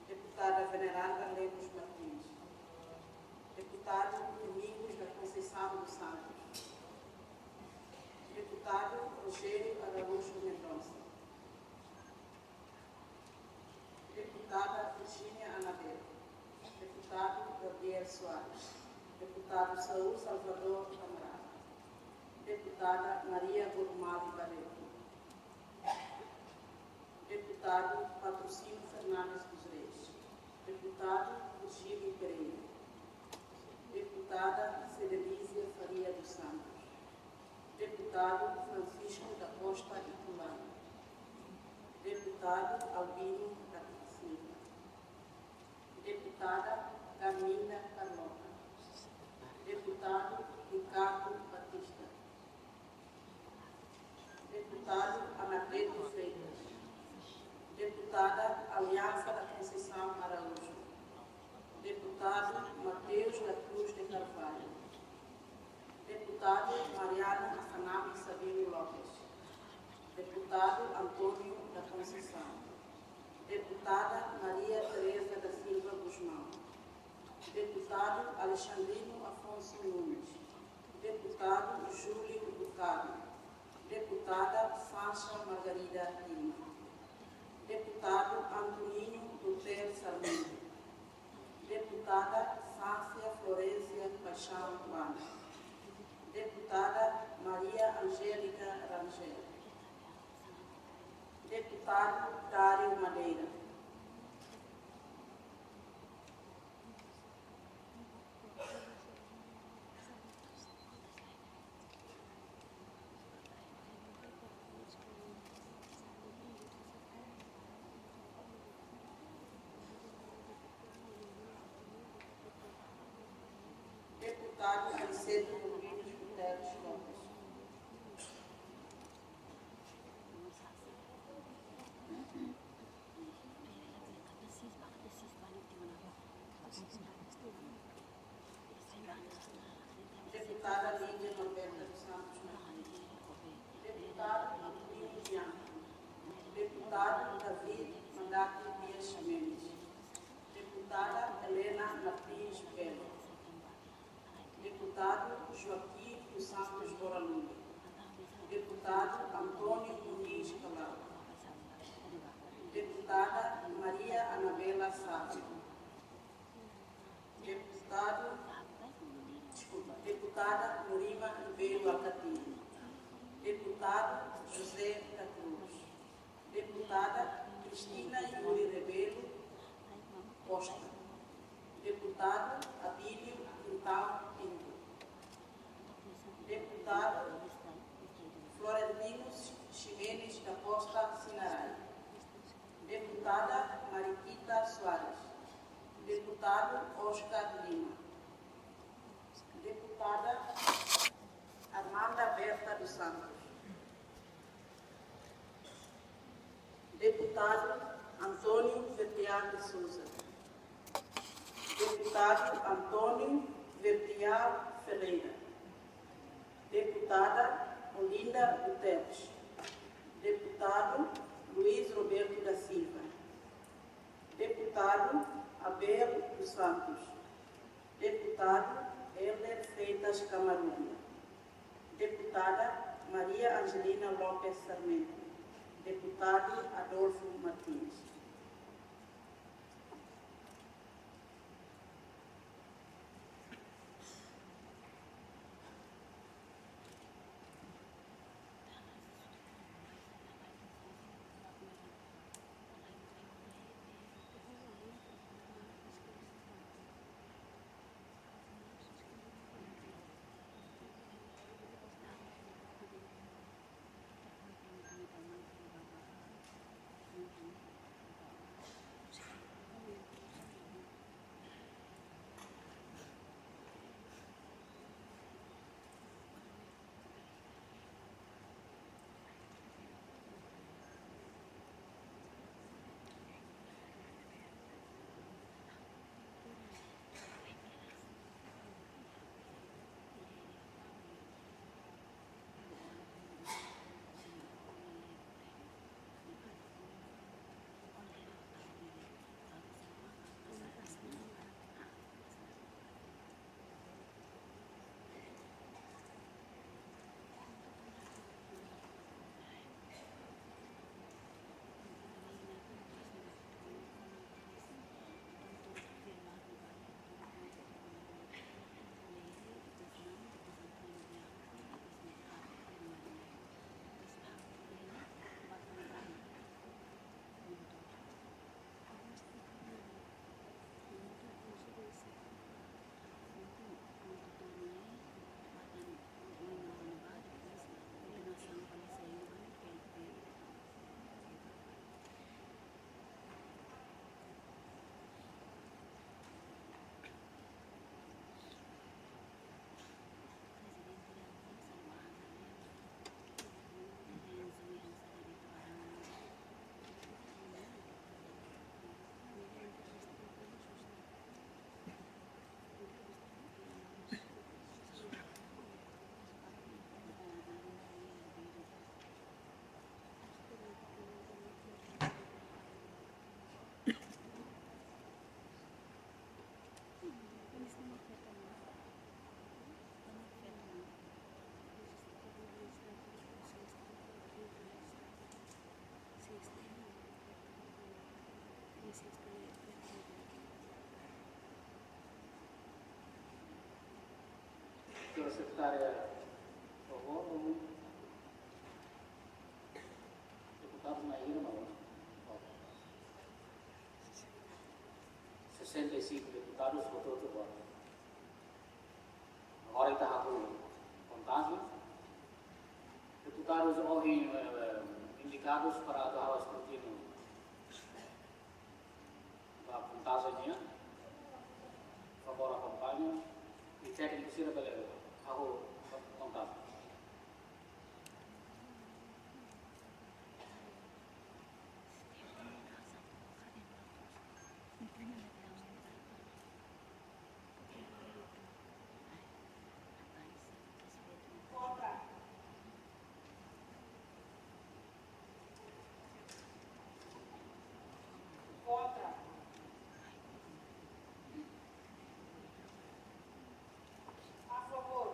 Deputada Veneranda Lemos Martins. Deputado Domingos da Conceição dos Santos. Deputado Rogério Araújo Mendonça. Deputada Virgínia Anabel. Deputado Gabriel Soares. Deputado Saul Salvador Camarada. Deputada Maria Godumali Barreto. Deputado Patrocínio Fernandes dos Reis. Deputado Virgílio Pereira. Deputada Cedelízia Faria dos Santos. Deputado Francisco da Costa Itulano. Deputado Albino da Silva. Deputada Carminda Carlota. Deputado Ricardo Batista. Deputado Anacleto Freitas. Deputada Aliança da Conceição Araújo. Deputado Mateus da Cruz de Carvalho. Deputado Mariano Afanabi Sabino Lopes. Deputado António da Conceição. Deputada Maria Teresa da Silva Gusmão. Deputado Alexandrino Afonso Nunes. Deputado Júlio Ducado. Deputada Sancha Margarida Lima. Deputado Antonino Guterres Sarmento. Deputada Sácia Floréncia Paixão Banda. Deputada Maria Angélica Rangel. Deputado Dário Madeira. Deputado Aniceto Domingos Guterres Lopes. Deputada Lídia Norberta dos Santos Martins. Deputado Antonino Bianco. Deputado David Mandati Dias Mendes. Deputada Helena Martins Belo. Deputado Joaquim dos Santos Boralunda. Deputado António Muniz Calado. Deputada Maria Anabela Sávio. Deputado, desculpa, Deputada Norima Ribeiro Alcatiri. Deputado José da Cruz. Deputada Cristina Yuri Rebelo Costa. Deputado Abílio Quintão Pinto. Deputado Florentino Ximenes da Costa Sinarai. Deputada Mariquita Soares. Deputado Oscar Lima. Deputada Armanda Berta dos Santos. Deputado António Vertial de Sousa. Deputado António Vertial Ferreira. Deputada Olinda Guterres. Deputado Luiz Roberto da Silva. Deputado Abel dos Santos. Deputado Helder Freitas Camarubia. Deputada Maria Angelina Lopes Sarmento. Deputado Adolfo Martins. Señora Sekretária, por favor, deputadus na'in hira mak? Sesenta e cinco deputadus, votu, votu, votu. Agora ita hahú kontajen. Deputadus ohin, eh, indikadus para atu halo eskrutíniu ba kontajen nian, favór akompaña, i tékniku sira bele hahú kontajen. Kontra. Kontra. A favor.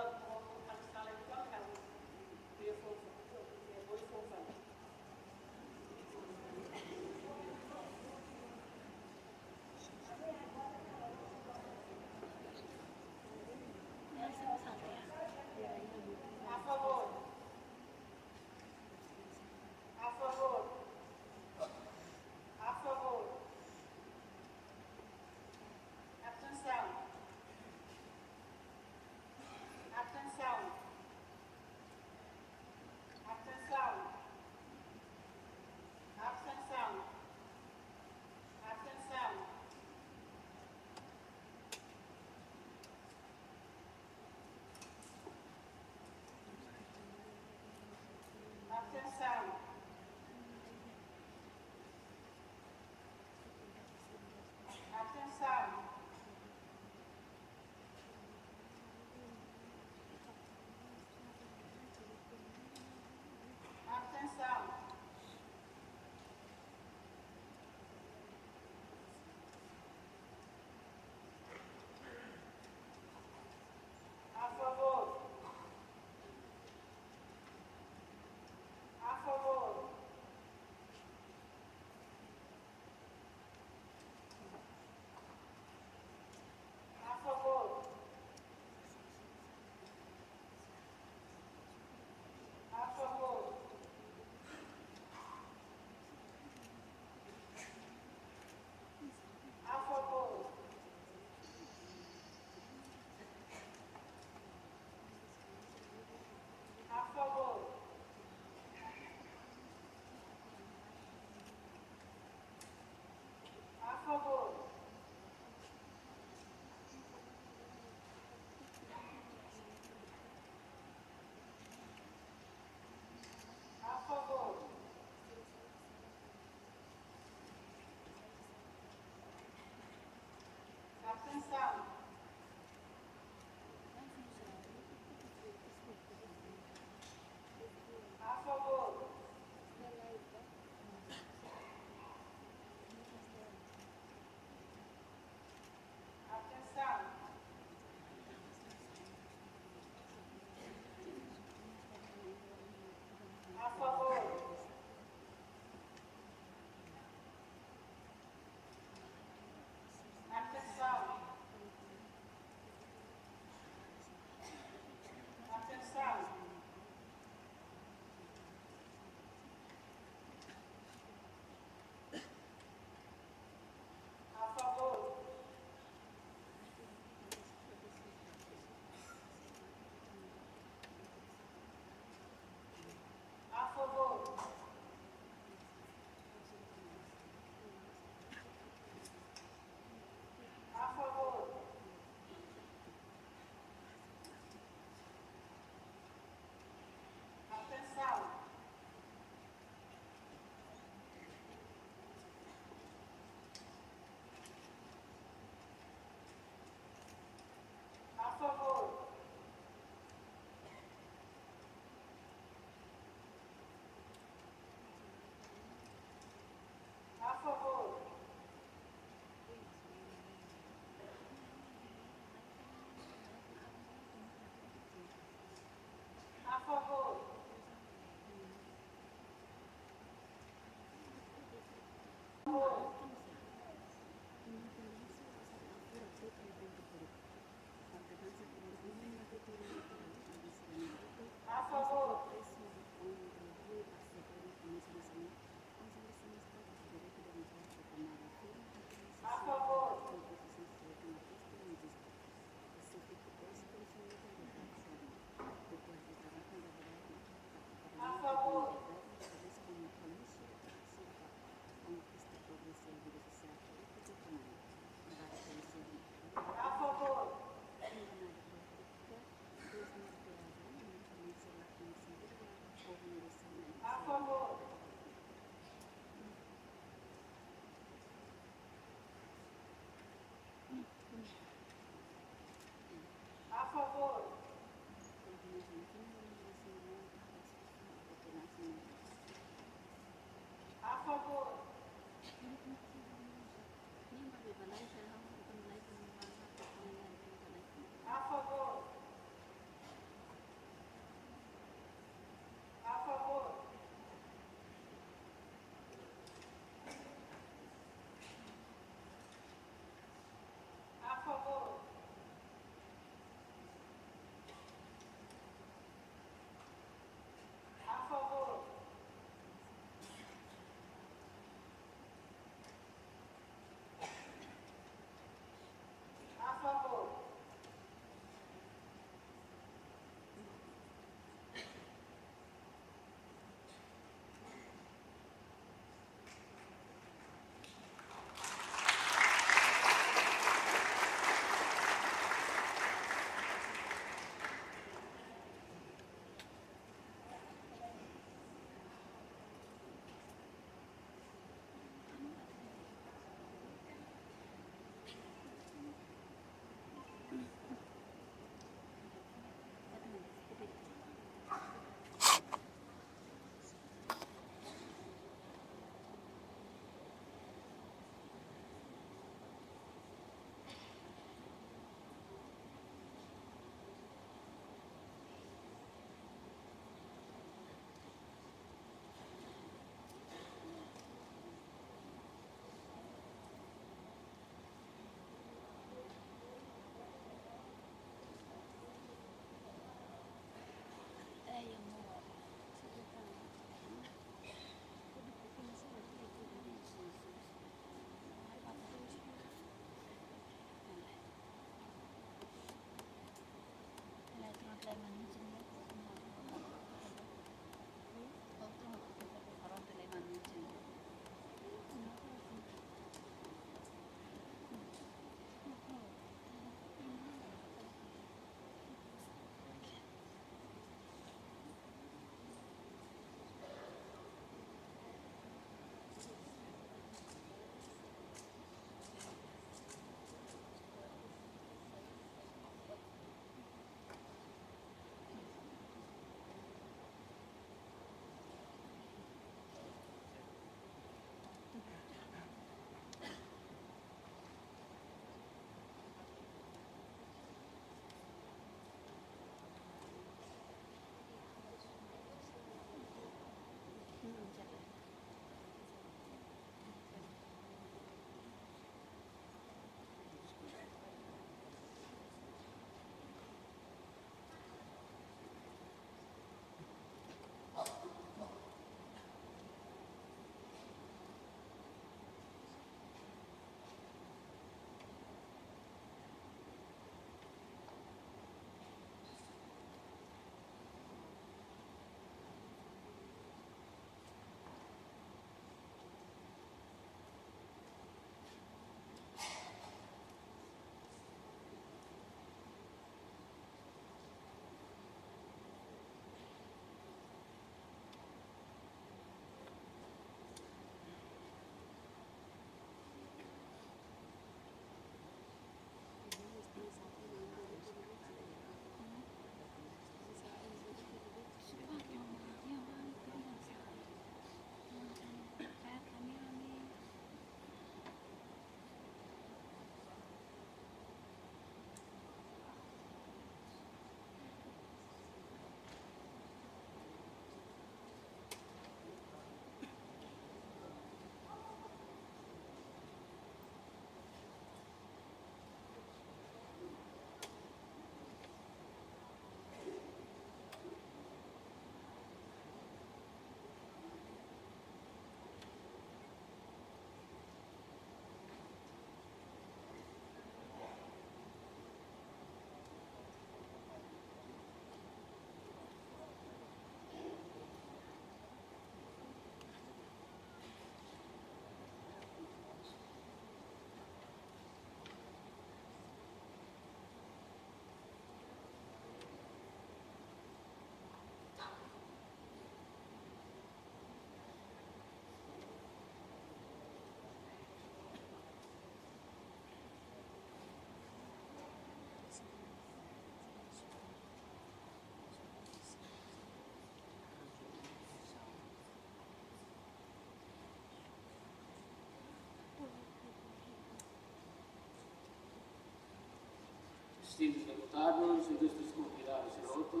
Distintus deputadus, ilustres konvidadus sira hotu,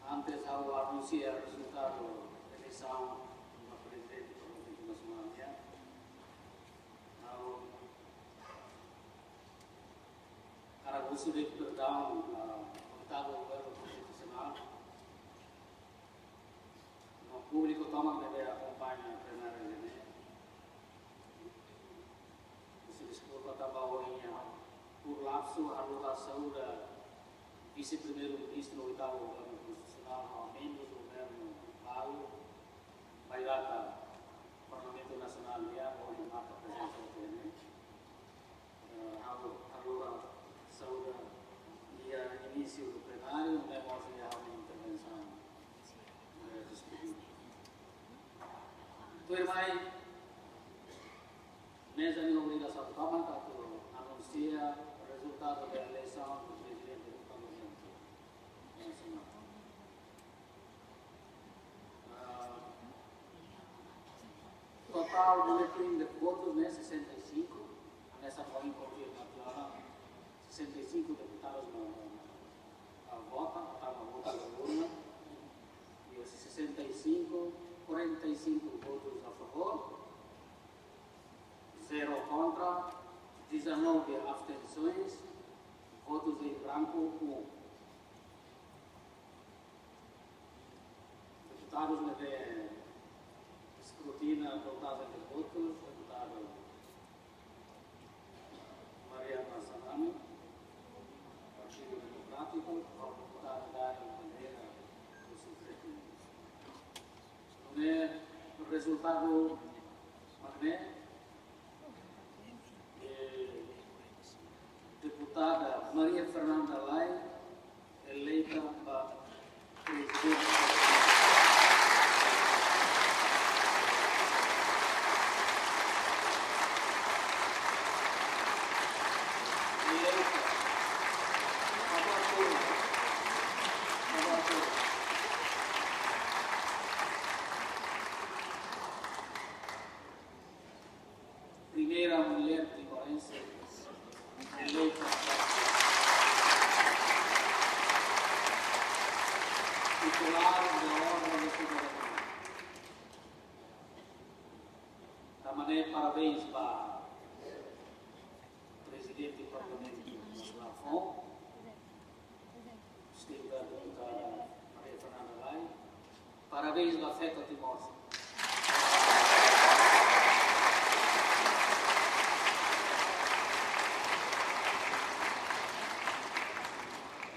antes ha'u anunsia rezultadu eleisaun ba Prezidente Parlamentu Nasionál nian, ha'u hakarak husu de'it perdaun ba oitavu Governu Konstitusionál, no públiku tomak ne'ebé akompaña plenária ne'e. Husu deskulpa tanba ohin iha lapsu haluha saúde Vise-Primeiru-Ministru oitavu Governu Konstitusionál, no membru Governu balu, bainhira Parlamentu Nasionál nian ohin marka prezensa hotu iha ne'e. Eh, ha'u, ha'u saúda iha inísiu plenáriu, ne'e mós iha ha'u-nia intervensaun, eh, despedida. Tuirmai, meza nia obrigasaun tomak atu anunsia rezultadu da eleisaun do Prezidente do Parlamentu Nasionál. Ah, totál boletin de votus ne'e sessenta e cinco, hanesan ohin konfirma tiha ona, sessenta e cinco deputadus no, no, no, ah, vota, vota na vota da urna, e sessenta e cinco, quarenta e cinco votos a favor, zero contra, dezanove abstenções, votos em branco, um. Deputadus ne'ebé eskrutina kontajen de votus, deputadu Mariana Xanana, Partidu Demokrátiku, ho deputadu Dario Bandeira, do Sufreti. Ne'e rezultadu mak ne'e, eh, deputada Maria Fernanda Lay eleita ba prezidente. Eleita. Favór turma. Favór turma. Primeira mulher timorense eleita titular da Ordem da Cidadania. Tanba ne'e parabéns ba Prezidente Parlamentu Nasionál foun, distinta deputada Maria Fernanda Lay. Parabéns ba Feto Timor.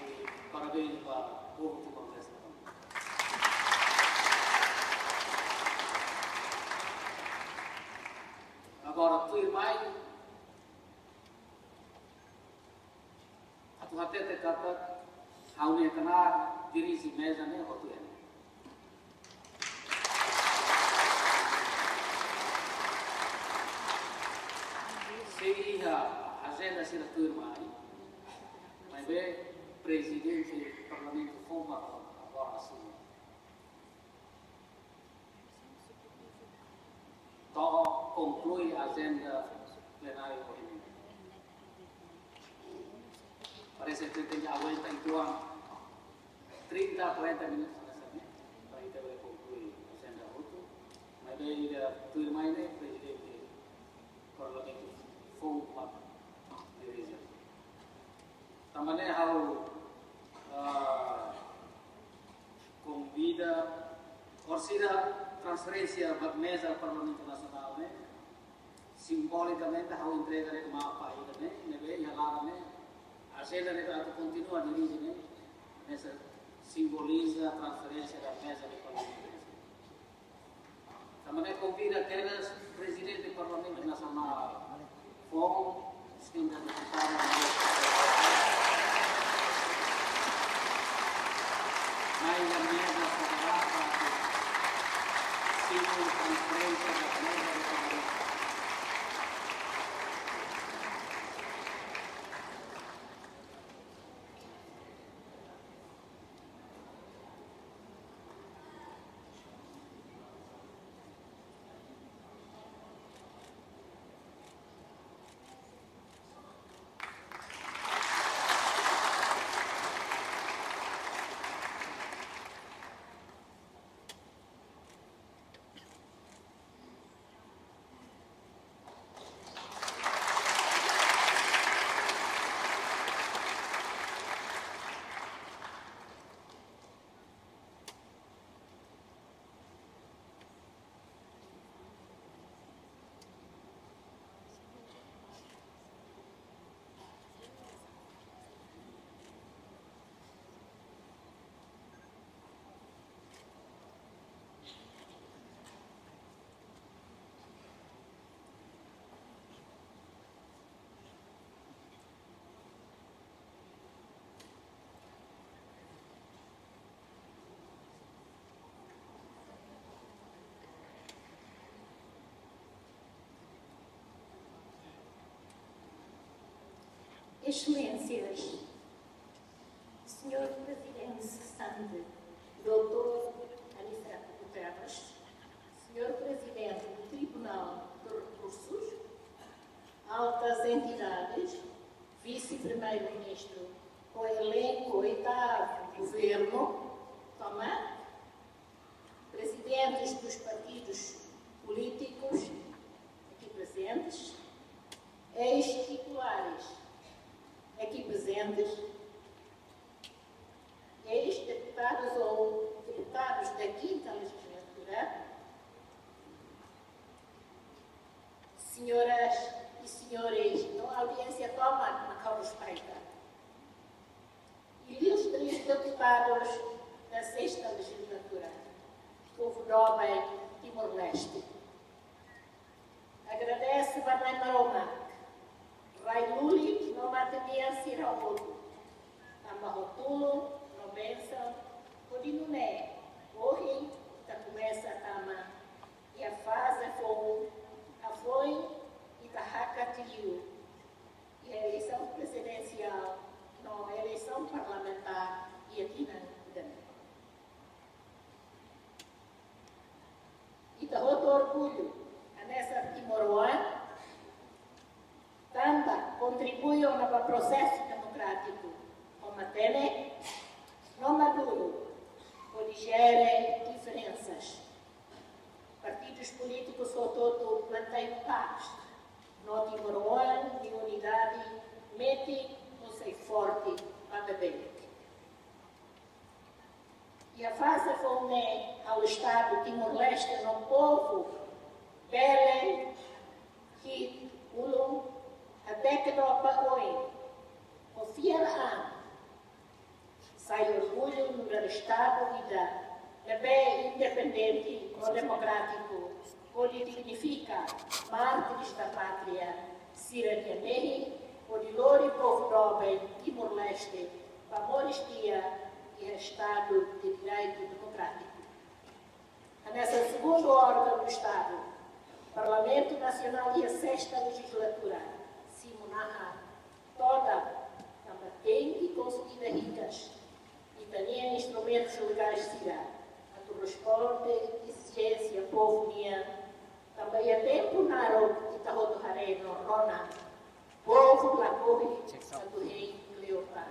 E parabéns ba povu Timor-Leste. Agora, tuirmai, atu hatete katak ha'u-nia knaar dirije meza ne'e hotu iha ne'e. Sei iha ajenda sira tuirmai, maibé Prezidente Parlamentu foun mak agora asuma. To'o konklui ajenda plenáriu ohin. Parese ke tenke aguenta uitoan, trinta, quarenta minutos hanesan ne'e, para ita bele konklui ajenda hotu. Maibé ida tuirmai ne'e Prezidente Parlamentu foun mak dirije. Tanba ne'e ha'u, ah, konvida, orsida transferénsia ba meza Parlamentu Nasionál ne'e, simbolikamente ha'u entrega de'it mapa ida ne'e, ne'ebé iha laran ne'e, ajenda ne'ebé atu kontinua dirije ne'e, hanesan simboliza transferénsia ba meza Parlamentu Nasionál. Tanba ne'e konvida kedas Prezidente Parlamentu Nasionál foun, distinta deputada, mai iha meza saudara, simu transferénsia ba meza. Excelências, Senhor Presidente cessante, doutor Anísio Guterres, Senhor Presidente do Tribunal de Recursos, altas entidades, Vice-Primeiro-Ministro, o elenco oitavo governo, toma, presidentes dos partidos políticos aqui presentes, ex-titulares aqui presentes, ex-deputados ou deputados da quinta legislatura, senhoras e senhores, no audiénsia toma na Carlos Paita. Ilustres deputados da sexta legislatura, povu doben Timor-Leste. Agradese ba Na'i Maromak, Rai Lulik no matebian sira hotu, tanba ho tulun no bensaun, hodi nune'e, ohin, ita komesa tama iha faze foun, hafoin, ita hakat liu iha eleisaun prezidensiál no eleisaun parlamentár iha tinan ida-ne'e. Ita hotu orgullu, hanesan timoroan, tanba kontribui ona ba prosesu demokrátiku ho matenek no maduru, hodi jere diferensas. Partidus polítikus hotu-hotu mantein pás, no timoroan nia unidade metin no sei forte ba beibeik. Iha faze foun ne'e, ha'u, Estadu Timor-Leste no povu, bele hi'it ulun, hateke dook ba oin, ho fiar an, sai orgullu nu'udar Estadu ida ne'ebé independente no demokrátiku, hodi dignifika mártires da pátria sira-nia mehi, hodi lori povu doben Timor-Leste ba moris di'ak iha Estadu de Direitu Demokrátiku. Hanesan segundu órgaun do Estadu, Parlamentu Nasionál iha sesta lejislatura, simu naha todan, tanba tenke konsolida hikas ita-nia instrumentus legais sira atu responde ezijénsia povu nian, tanba iha tempu naruk ita hotu haree no rona, povu lakohi atu hein kle'ota.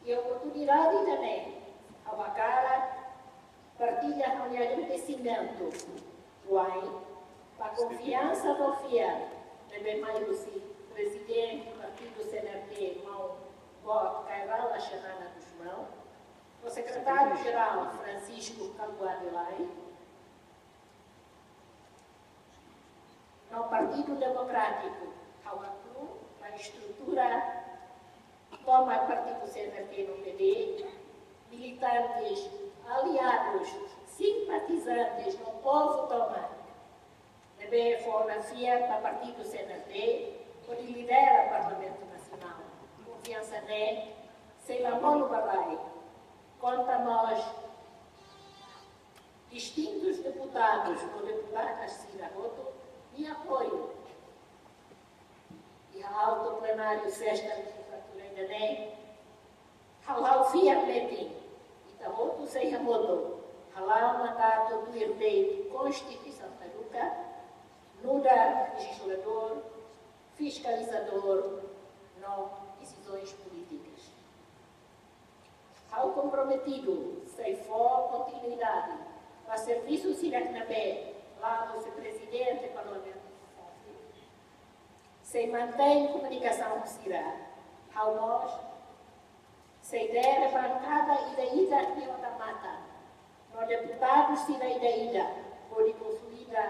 Iha oportunidade ida-ne'e, ha'u hakarak partilla ha'u-nia agradesimentu wa'in ba konfiansa no fiar ne'ebé mai husi Prezidente Partidu C N R T, maun boot Kay Rala Xanana Gusmão, no Sekretáriu-Jerál Francisco Kalbuadi Lay, no Partidu Demokrátiku, ha'u hatudu ba estrutura tomak Partidu C N R T no P D, militantes, aliadus, simpatizantes no povu tomak ne'ebé fó ona fiar ba Partidu C N R T hodi lidera Parlamentu Nasionál. Konfiansa ne'e sei la monu ba rai. Konta mós distintus deputadus no deputadas sira hotu nia apoiu iha altu plenáriu sesta lejislatura ida-ne'e. Ha'u, ha'u fiar metin, ita hotu sei hamutuk hala'o mandatu tuir lei Konstituisaun Taruka, nu'udar lejizladór, fiskalizadór no desizoens polítikas. Ha'u komprometidu sei fó kontinuidade ba servisu sira ne'ebé la'o husi Prezidente Parlamentu, sei mantein komunikasaun ho sira. Ha'u mós sei dere bankada ida-idak nia odamatan no deputadu sira ida-idak hodi konsolida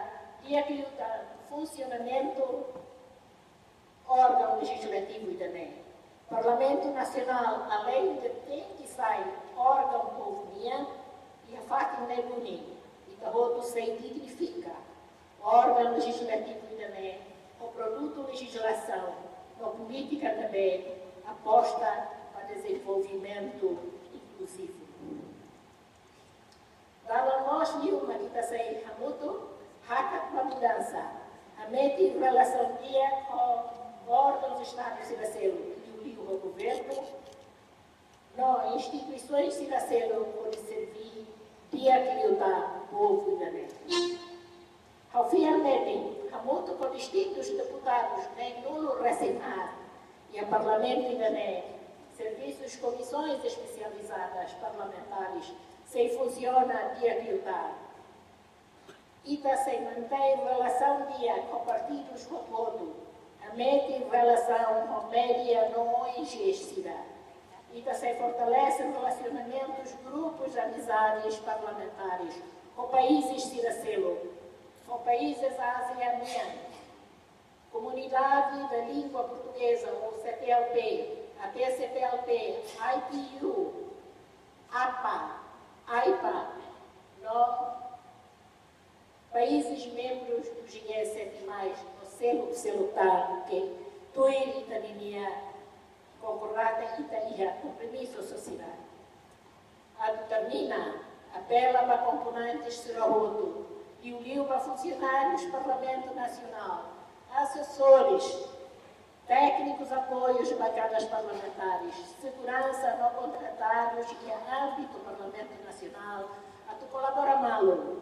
di'ak liután funsionamentu órgaun lejizlativu ida-ne'e. Parlamentu Nasionál, aleinde tenke sai órgaun povu nian, iha fatin ne'e duni, ita hotu sei dignifika órgaun lejizlativu ida-ne'e ho produtu lejizlasaun no polítika ne'ebé aposta ba dezenvolvimentu inkluzivu. Dalan mós liu mak ita sei hamutuk hakat ba mudansa, Hametin relasaun di'ak ho órgaun Estadu sira seluk, liuliu ho governu no instituisaun sira seluk, hodi serví di'ak liután povu ida-ne'e. Ha'u fiar metin, hamutuk ho distintus deputadus na'in-nulu resin haat iha Parlamentu ida-ne'e, servisus komisaun espesializada parlamentares sei funsiona di'ak liután. Ita sei mantein relasaun di'ak ho partidus hotu-hotu, hametin relasaun ho média no O N G sira. Ita sei fortalese relasionamentus grupus amizades parlamentares ho países sira seluk, ho países Ázia nian, Komunidade da Língua Portuguesa, ou C P L P, até C P L P, I P U, apa, aipa, no países membros do G sete mais, no seluk-seluk tan ke tuir ita-nia konkordásia, ita iha kompromisu sosiedade. Atu termina, apela ba komponentes sira hotu, liuliu ba funsionárius Parlamentu Nasionál, asesores, téknikus apoius, bankadas parlamentares, seguransa no kontratadus iha ámbitu Parlamentu Nasionál, atu kolabora malu.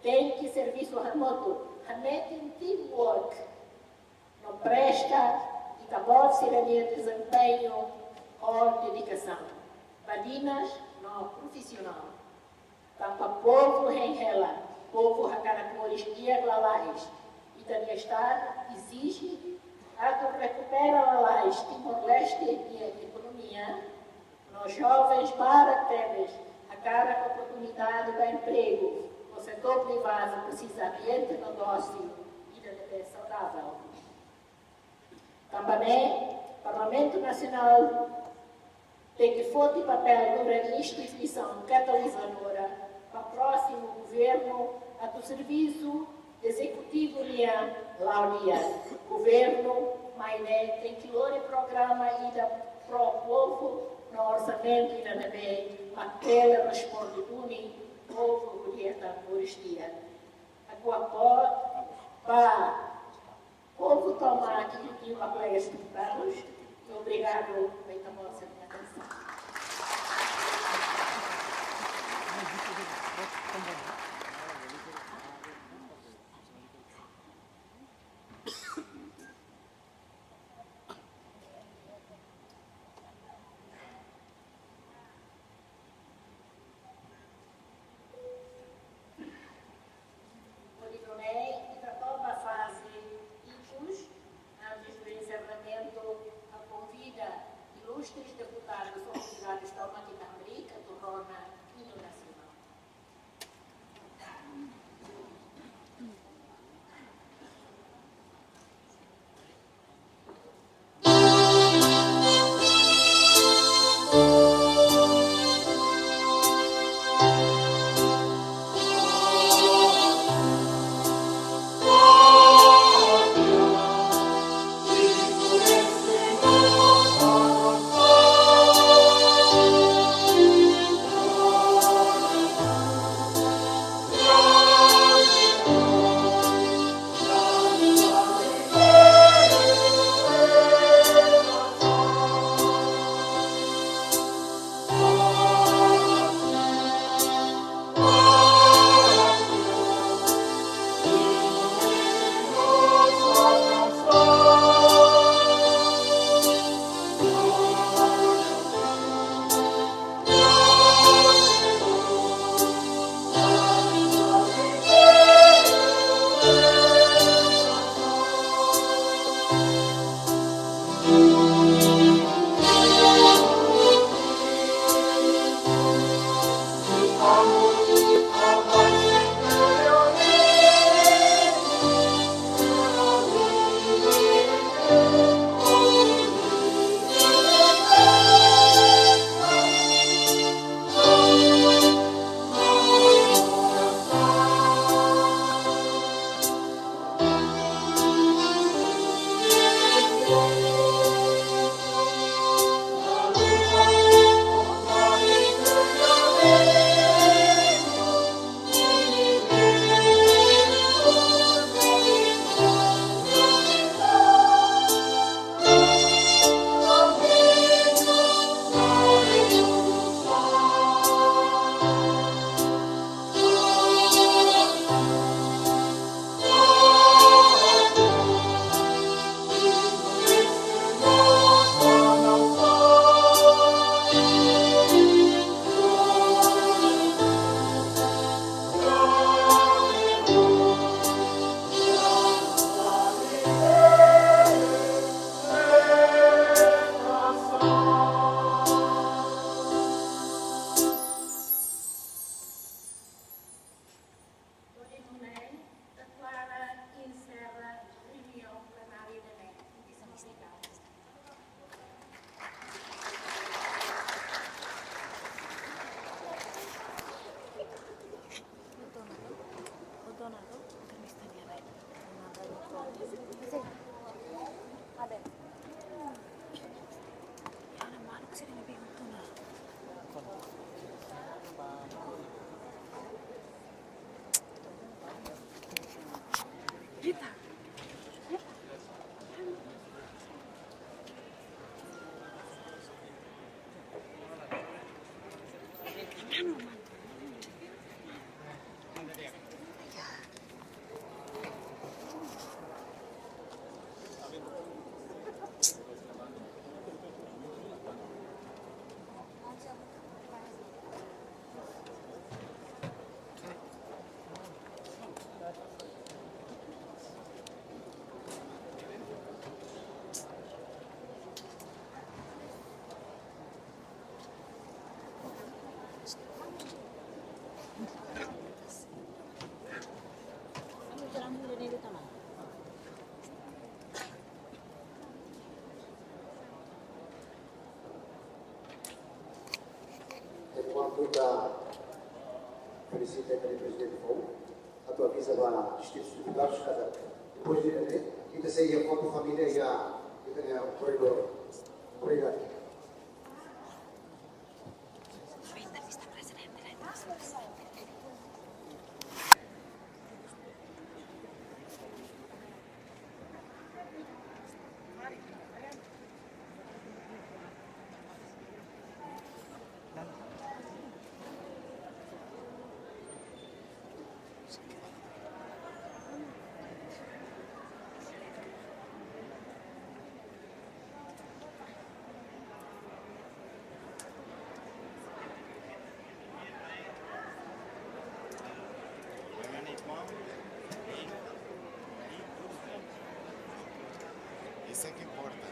Tenke servisu hamutuk, hametin teamwork, no presta ita-boot sira-nia dezempeñu ho dedikasaun, badinas no profisionál. Tanba povu hein hela, povu hakarak moris di'ak lalais. Ita-nia Estadu ezije atu rekupera lalais Timor-Leste nia ekonomia, no jovens barak tebes hakarak oportunidade ba empregu, no setór privadu presiza ambiente negósiu ida ne'ebé saudavel. Tanba ne'e, Parlamentu Nasionál tenke foti papél nu'udar instituisaun katalizadora ba prósimu governu atu servisu ezekutivu nian la'o di'ak. Governu mai ne'e tenke lori programa ida pró-povu no orsamentu ida ne'ebé mak bele responde duni povu hodi hetan moris di'ak. Ha'u apoia ba povu tomak, liuliu ba kolega deputadus, i obrigadu ba ita-boot sira-nia atensaun. Hodi nune'e, Felisita ita-nia prezidente foun, atu aviza ba distritu deputadus katak depois de, eh, ita sei iha foto família iha ita-nia koridór. Obrigadu. Isso é que importa.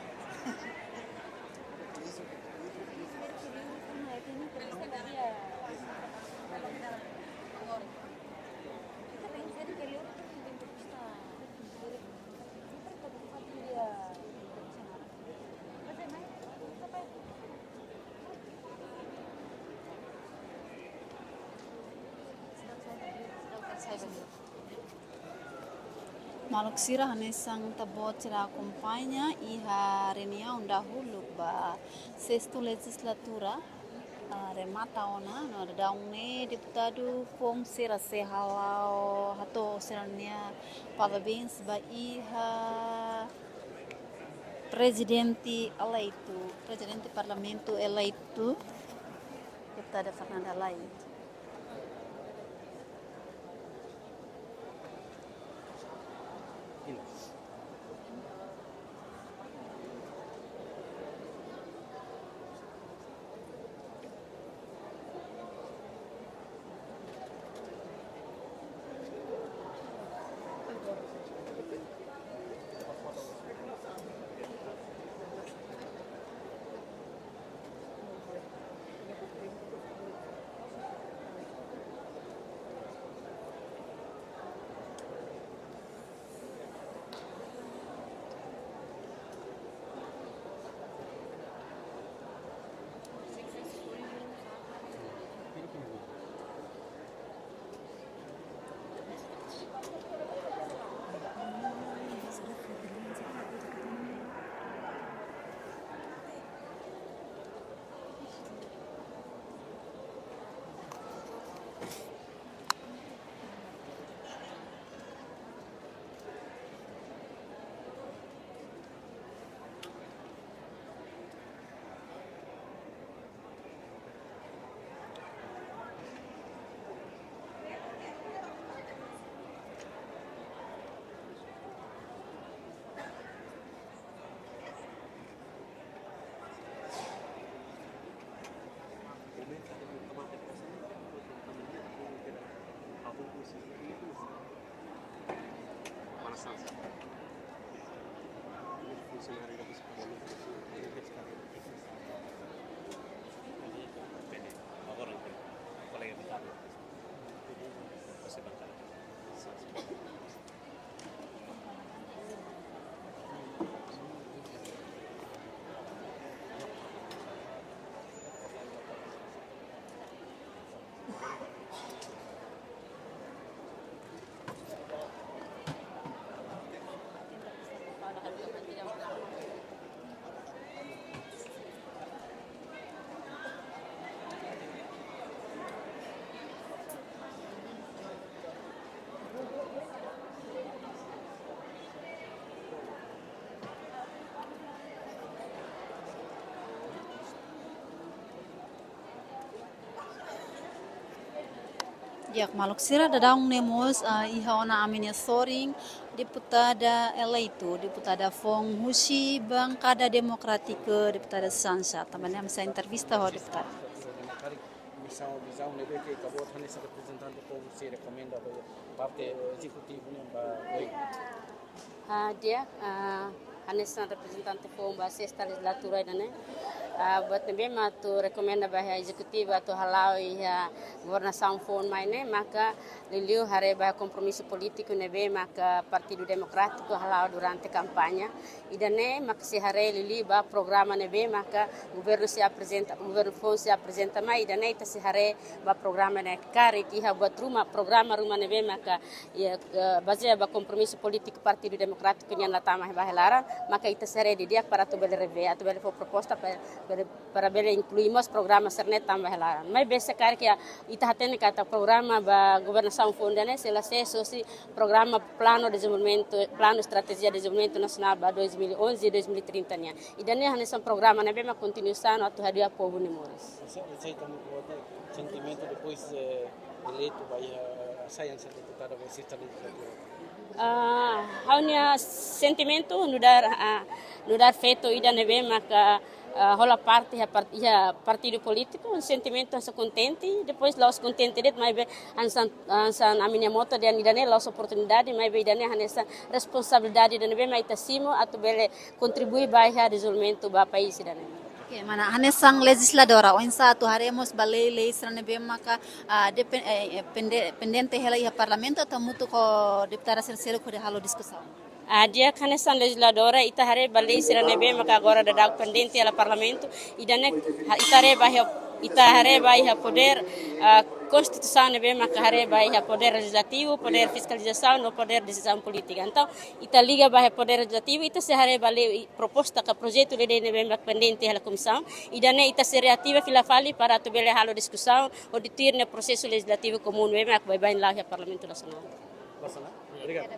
Maluk sira, hanesan ita-boot sira akompaña iha reuniaun dahuluk ba sestu lejizlatura, ah, remata ona, no daudaun ne'e deputadu foun sira sei hala'o hato'o sira-nia parabéns ba iha prezidente eleitu, prezidente parlamentu eleitu, deputada Fernanda Lay. Di'ak, maluk sira, daudaun ne'e mós, ah, iha ona ami-nia sorin deputada eleitu, deputada foun husi Bankada Demokrátika, deputada Sancha. Tanba ne'e ami sei entrevista ho deputada. Misaun, vizaun ne'ebé ke ita-boot hanesan reprezentante povu sei rekomenda ba parte ezekutivu ne'e ba oi. Ah, di'ak, ah, hanesan reprezentante foun ba sesta lejizlatura ida-ne'e. Ah, buat ne'ebé mak atu rekomenda ba iha ezekutivu atu hala'o iha governasaun foun mai ne'e, maka liuliu haree ba kompromisu polítiku ne'ebé maka Partidu Demokrátiku hala'o durante kampaña. Ida-ne'e maka sei haree liuliu ba programa ne'ebé maka governu sei aprezenta, governu foun sei aprezenta mai, ida-ne'e ita sei haree ba programa ne'e karik iha buat ruma, programa ruma ne'ebé maka, iha, eh, bazeia ba kompromisu polítiku Partidu Demokrátiku nian la tama ba iha laran, maka ita sei haree didi'ak para atu bele revee, atu bele fó proposta para bele, para bele inklui mós programa sira-ne'e tama ba iha laran. Maibé se karik ita hatene katak programa ba governasaun foun ida-ne'e sei la sees hosi programa Plano Dezenvolvimentu, Planu Estratéjiku Dezenvolvimentu Nasionál ba dois mil e onze, dois mil e trinta nian. Ida-ne'e hanesan programa ne'ebé mak kontinuasaun atu hadi'a povu nia moris. Você, você também pode sentimentu depois, eh, eleitu ba iha, sai hanesan deputada ba iha sesta lejislatura? Ah, ha'u-nia sentimentu nu'udar, ah, nu'udar feto ida ne'ebé maka, ah, hola parte iha part-, iha partidu polítiku, sentimentu hanesan kontente, depois la'ós kontente de'it, maibé hanesan, hanesan ami-nia moto dehan ida-ne'e la'ós oportunidade, maibé ida-ne'e hanesan responsabilidade ida ne'ebé mak ita simu atu bele kontribui ba iha dezenvolvimentu ba país ida-ne'e. Oke, mana hanesan lejizladora, oinsá atu haree mós ba lei-lei sira ne'ebé maka, ah, depen-, eh, eh, pende-, pendente hela iha Parlamentu atu hamutuk ho deputada sira seluk hodi halo diskusaun? Ah, di'ak, hanesan lejizladora ita haree ba lei sira ne'ebé maka agora daudaun pendente hela Parlamentu, ida-ne'e ha-, ita haree ba iha, ita haree ba iha podér, ah, konstituisaun ne'ebé maka haree ba iha podér lejizlativu, podér fiskalizasaun no podér desizaun polítika. Entaun, ita liga ba iha podér lejizlativu, ita sei haree ba lei, proposta ka projetu lei ne'ebé mak pendente hela komisaun, ida-ne'e ita sei reativa fila fali para atu bele halo diskusaun hodi tuir nia prosesu lejizlativu komún ne'ebé mak baibain la'o iha Parlamentu Nasionál. Obrigadu.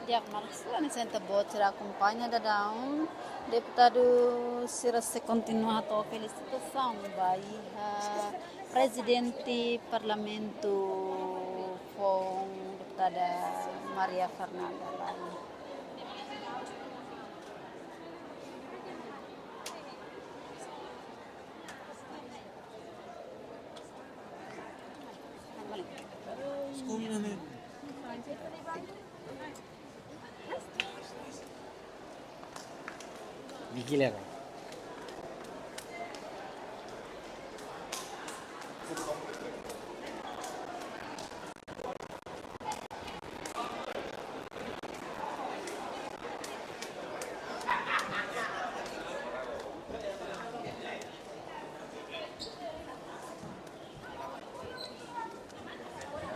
Di'ak, manas, hanesan ita-boot sira akompaña daudaun, deputadu sira sei kontinua hato'o felisitasaun ba iha Prezidente Parlamentu foun, deputada Maria Fernanda Lay. Vigília.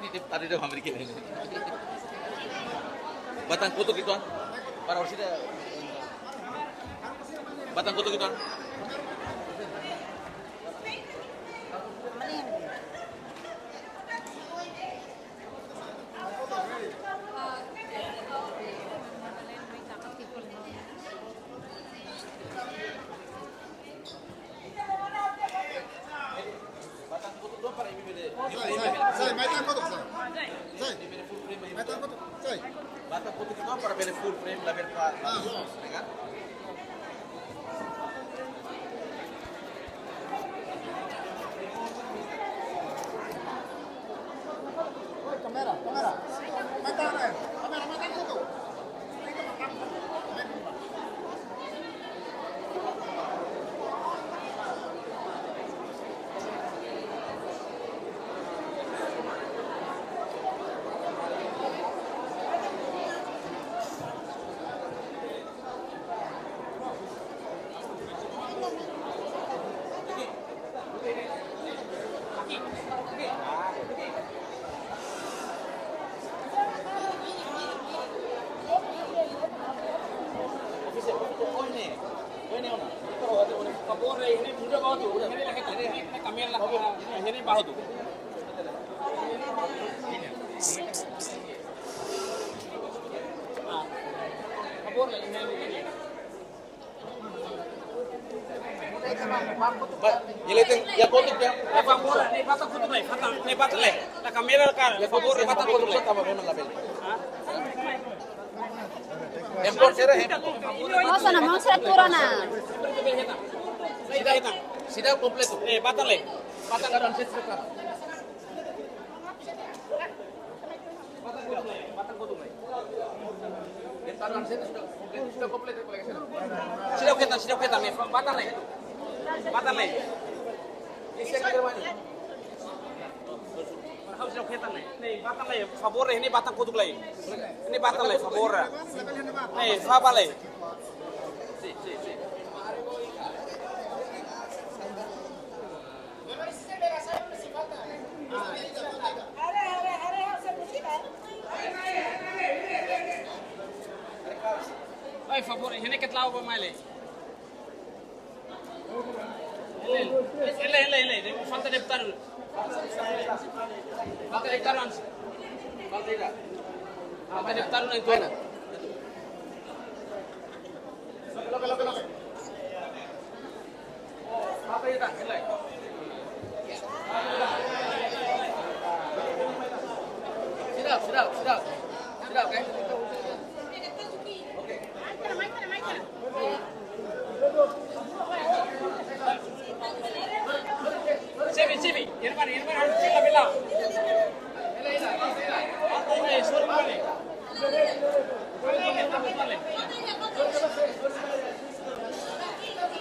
Tadi dah memberi kini. Batang kutuk itu, ah. Para wasit, batang kutuk itu, ah. Sai, sai, mai tan kotuk, sai. Sai. Mai tan kotuk, sai. Batang kutuk itu para bele full frame, labele pa-, ah, ya kan? Oi, kamera, kamera. Mai tan, eh. Kamera, mai tan kotuk. Favór, eh, ini muda bawa tu. Ini, ini kamera lah, ini bawa tu. Ah, favór, eh, ini, ini. Ba, ya le ten, ya kotuk ya. Eh, favór, eh, batang kotuk lai, batang, eh, batang lai. La kamera kan, ya, favór, eh, batang kotuk lai. Tama memang labele. Empon sira, empon. Mostra, mostra tudo na. Sida, sida kompletu. Eh, batang lai. Batang karan set sekarang. Sida, sida kompletu, kolega sida. Sida keta, sida keta, nih, batang lai. Batang lai. Isi yang kira mana? Sida keta, nih. Nih, batang lai, favór, ini batang kotuk lai. Ini batang lai, favór. Nih, faba lai. Si, si, si. Ai, favór, ini ke tlau ba mai lai. Ele, ele, ele, ele. Falta deputadu. Falta deputadu antes. Falta deputadu na entuana. Sit up, sit up, sit up. Sit up, okay? Sibi, sibi. Irfan, Irfan, harus sila bila. Ila, ila, ila, ila. Ante ini, suruh kembali.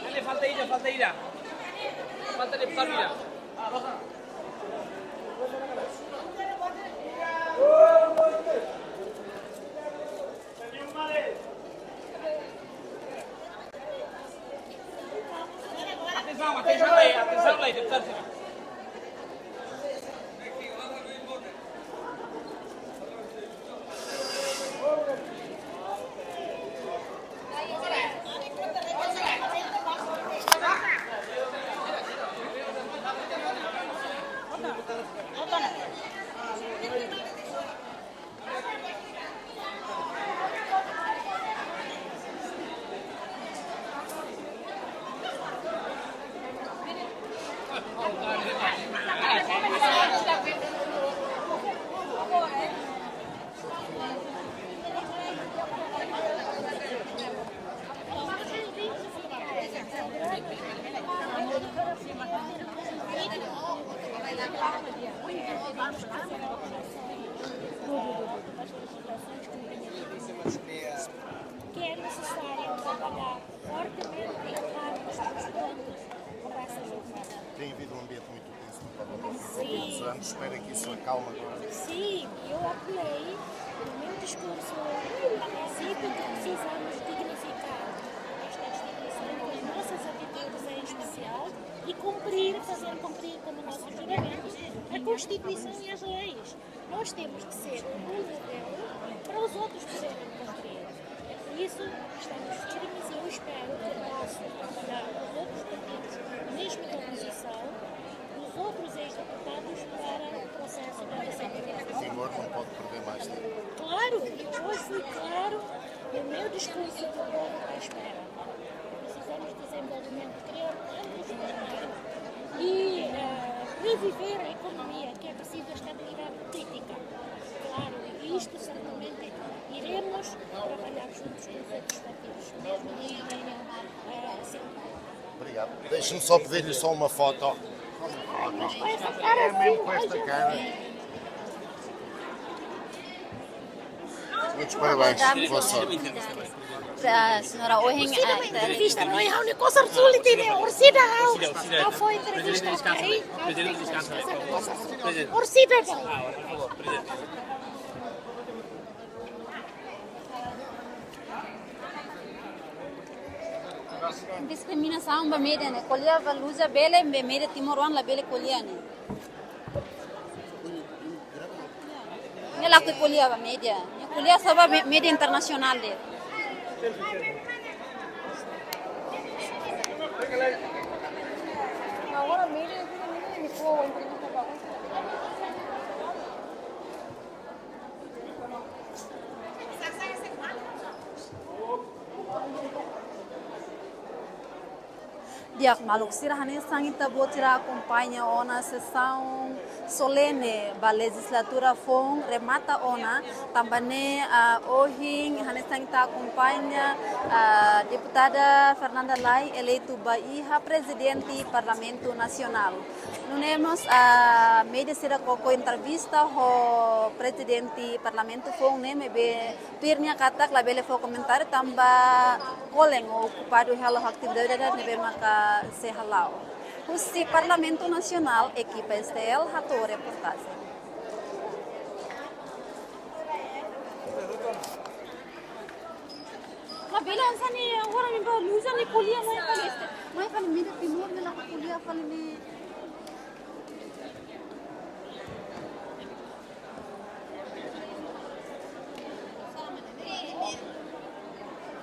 Ele falta ida, falta ida. Falta deputadu ida. Atensaun, atensaun lai, atensaun lai, deputadu. Que é necessário trabalhar fortemente em cargos de estudantes para essa jornada. Tem havido um ambiente muito tenso no Parlamento nos últimos anos. Sim. Espera que isso acalme agora. Sim, eu apelei no meu discurso na visita que precisamos dignificar esta instituição com as nossas atitudes em especial. E cumprir, fazer cumprir como nossos juramentos, a Constituição e as leis. Nós temos que ser um modelo para os outros poderem cumprir. É por isso que estamos firmes e eu espero que o passo da, dos outros partidos, mesmo da oposição, dos outros ex-deputados para o processo da decentralização. Timor não pode perder mais tempo. Claro, e hoje fui claro no meu discurso que o povo está à espera. Precisamos de desenvolvimento, criar campos de trabalho e eh, reviver a economia, que é preciso estabilidade política. Claro, e isto certamente iremos trabalhar juntos com os outros partidos, mesmo que não tenham eh, assento. Obrigado. Deixa-me só pedir-lhe só uma foto. Mas com essa cara assim, com esta cara. Muitos parabéns. Boa sorte. Para a senhora Ohin, a entrevista. Orsida, não é a única coisa, Orsida, Orsida, não foi entrevista, ok? Orsida, não. Diskriminasaun ba média ne'e. Ko'alia ba Luza bele, be média timoroan labele ko'alia ne'e. Ne'e lakohi ko'alia ba média. Ne'e ko'alia só ba mé-, média internasionál de'it. Agora média, entrevista ba Di'ak maluk sira, hanesan ita-boot sira akompaña ona sesaun solene ba lejizlatura foun remata ona, tanba ne'e, ah, ohin hanesan ita akompaña, ah, deputada Fernanda Lay eleitu ba iha prezidente Parlamentu Nasionál. Nune'e mós, ah, média sira koko entrevista ho prezidente Parlamentu foun ne'e maibé tuir nia katak labele fó komentáriu tanba kolen ou okupadu hela ho atividade ne'ebé maka sei hala'o. Husi Parlamentu Nasionál, ekipa S T L hato'o reportajen. Labele hanesan ne'e, agora ne'e ba Luza ne'e ko'alia mai fali este. Mai fali média Timor ne'e lakohi ko'alia fali ne'e.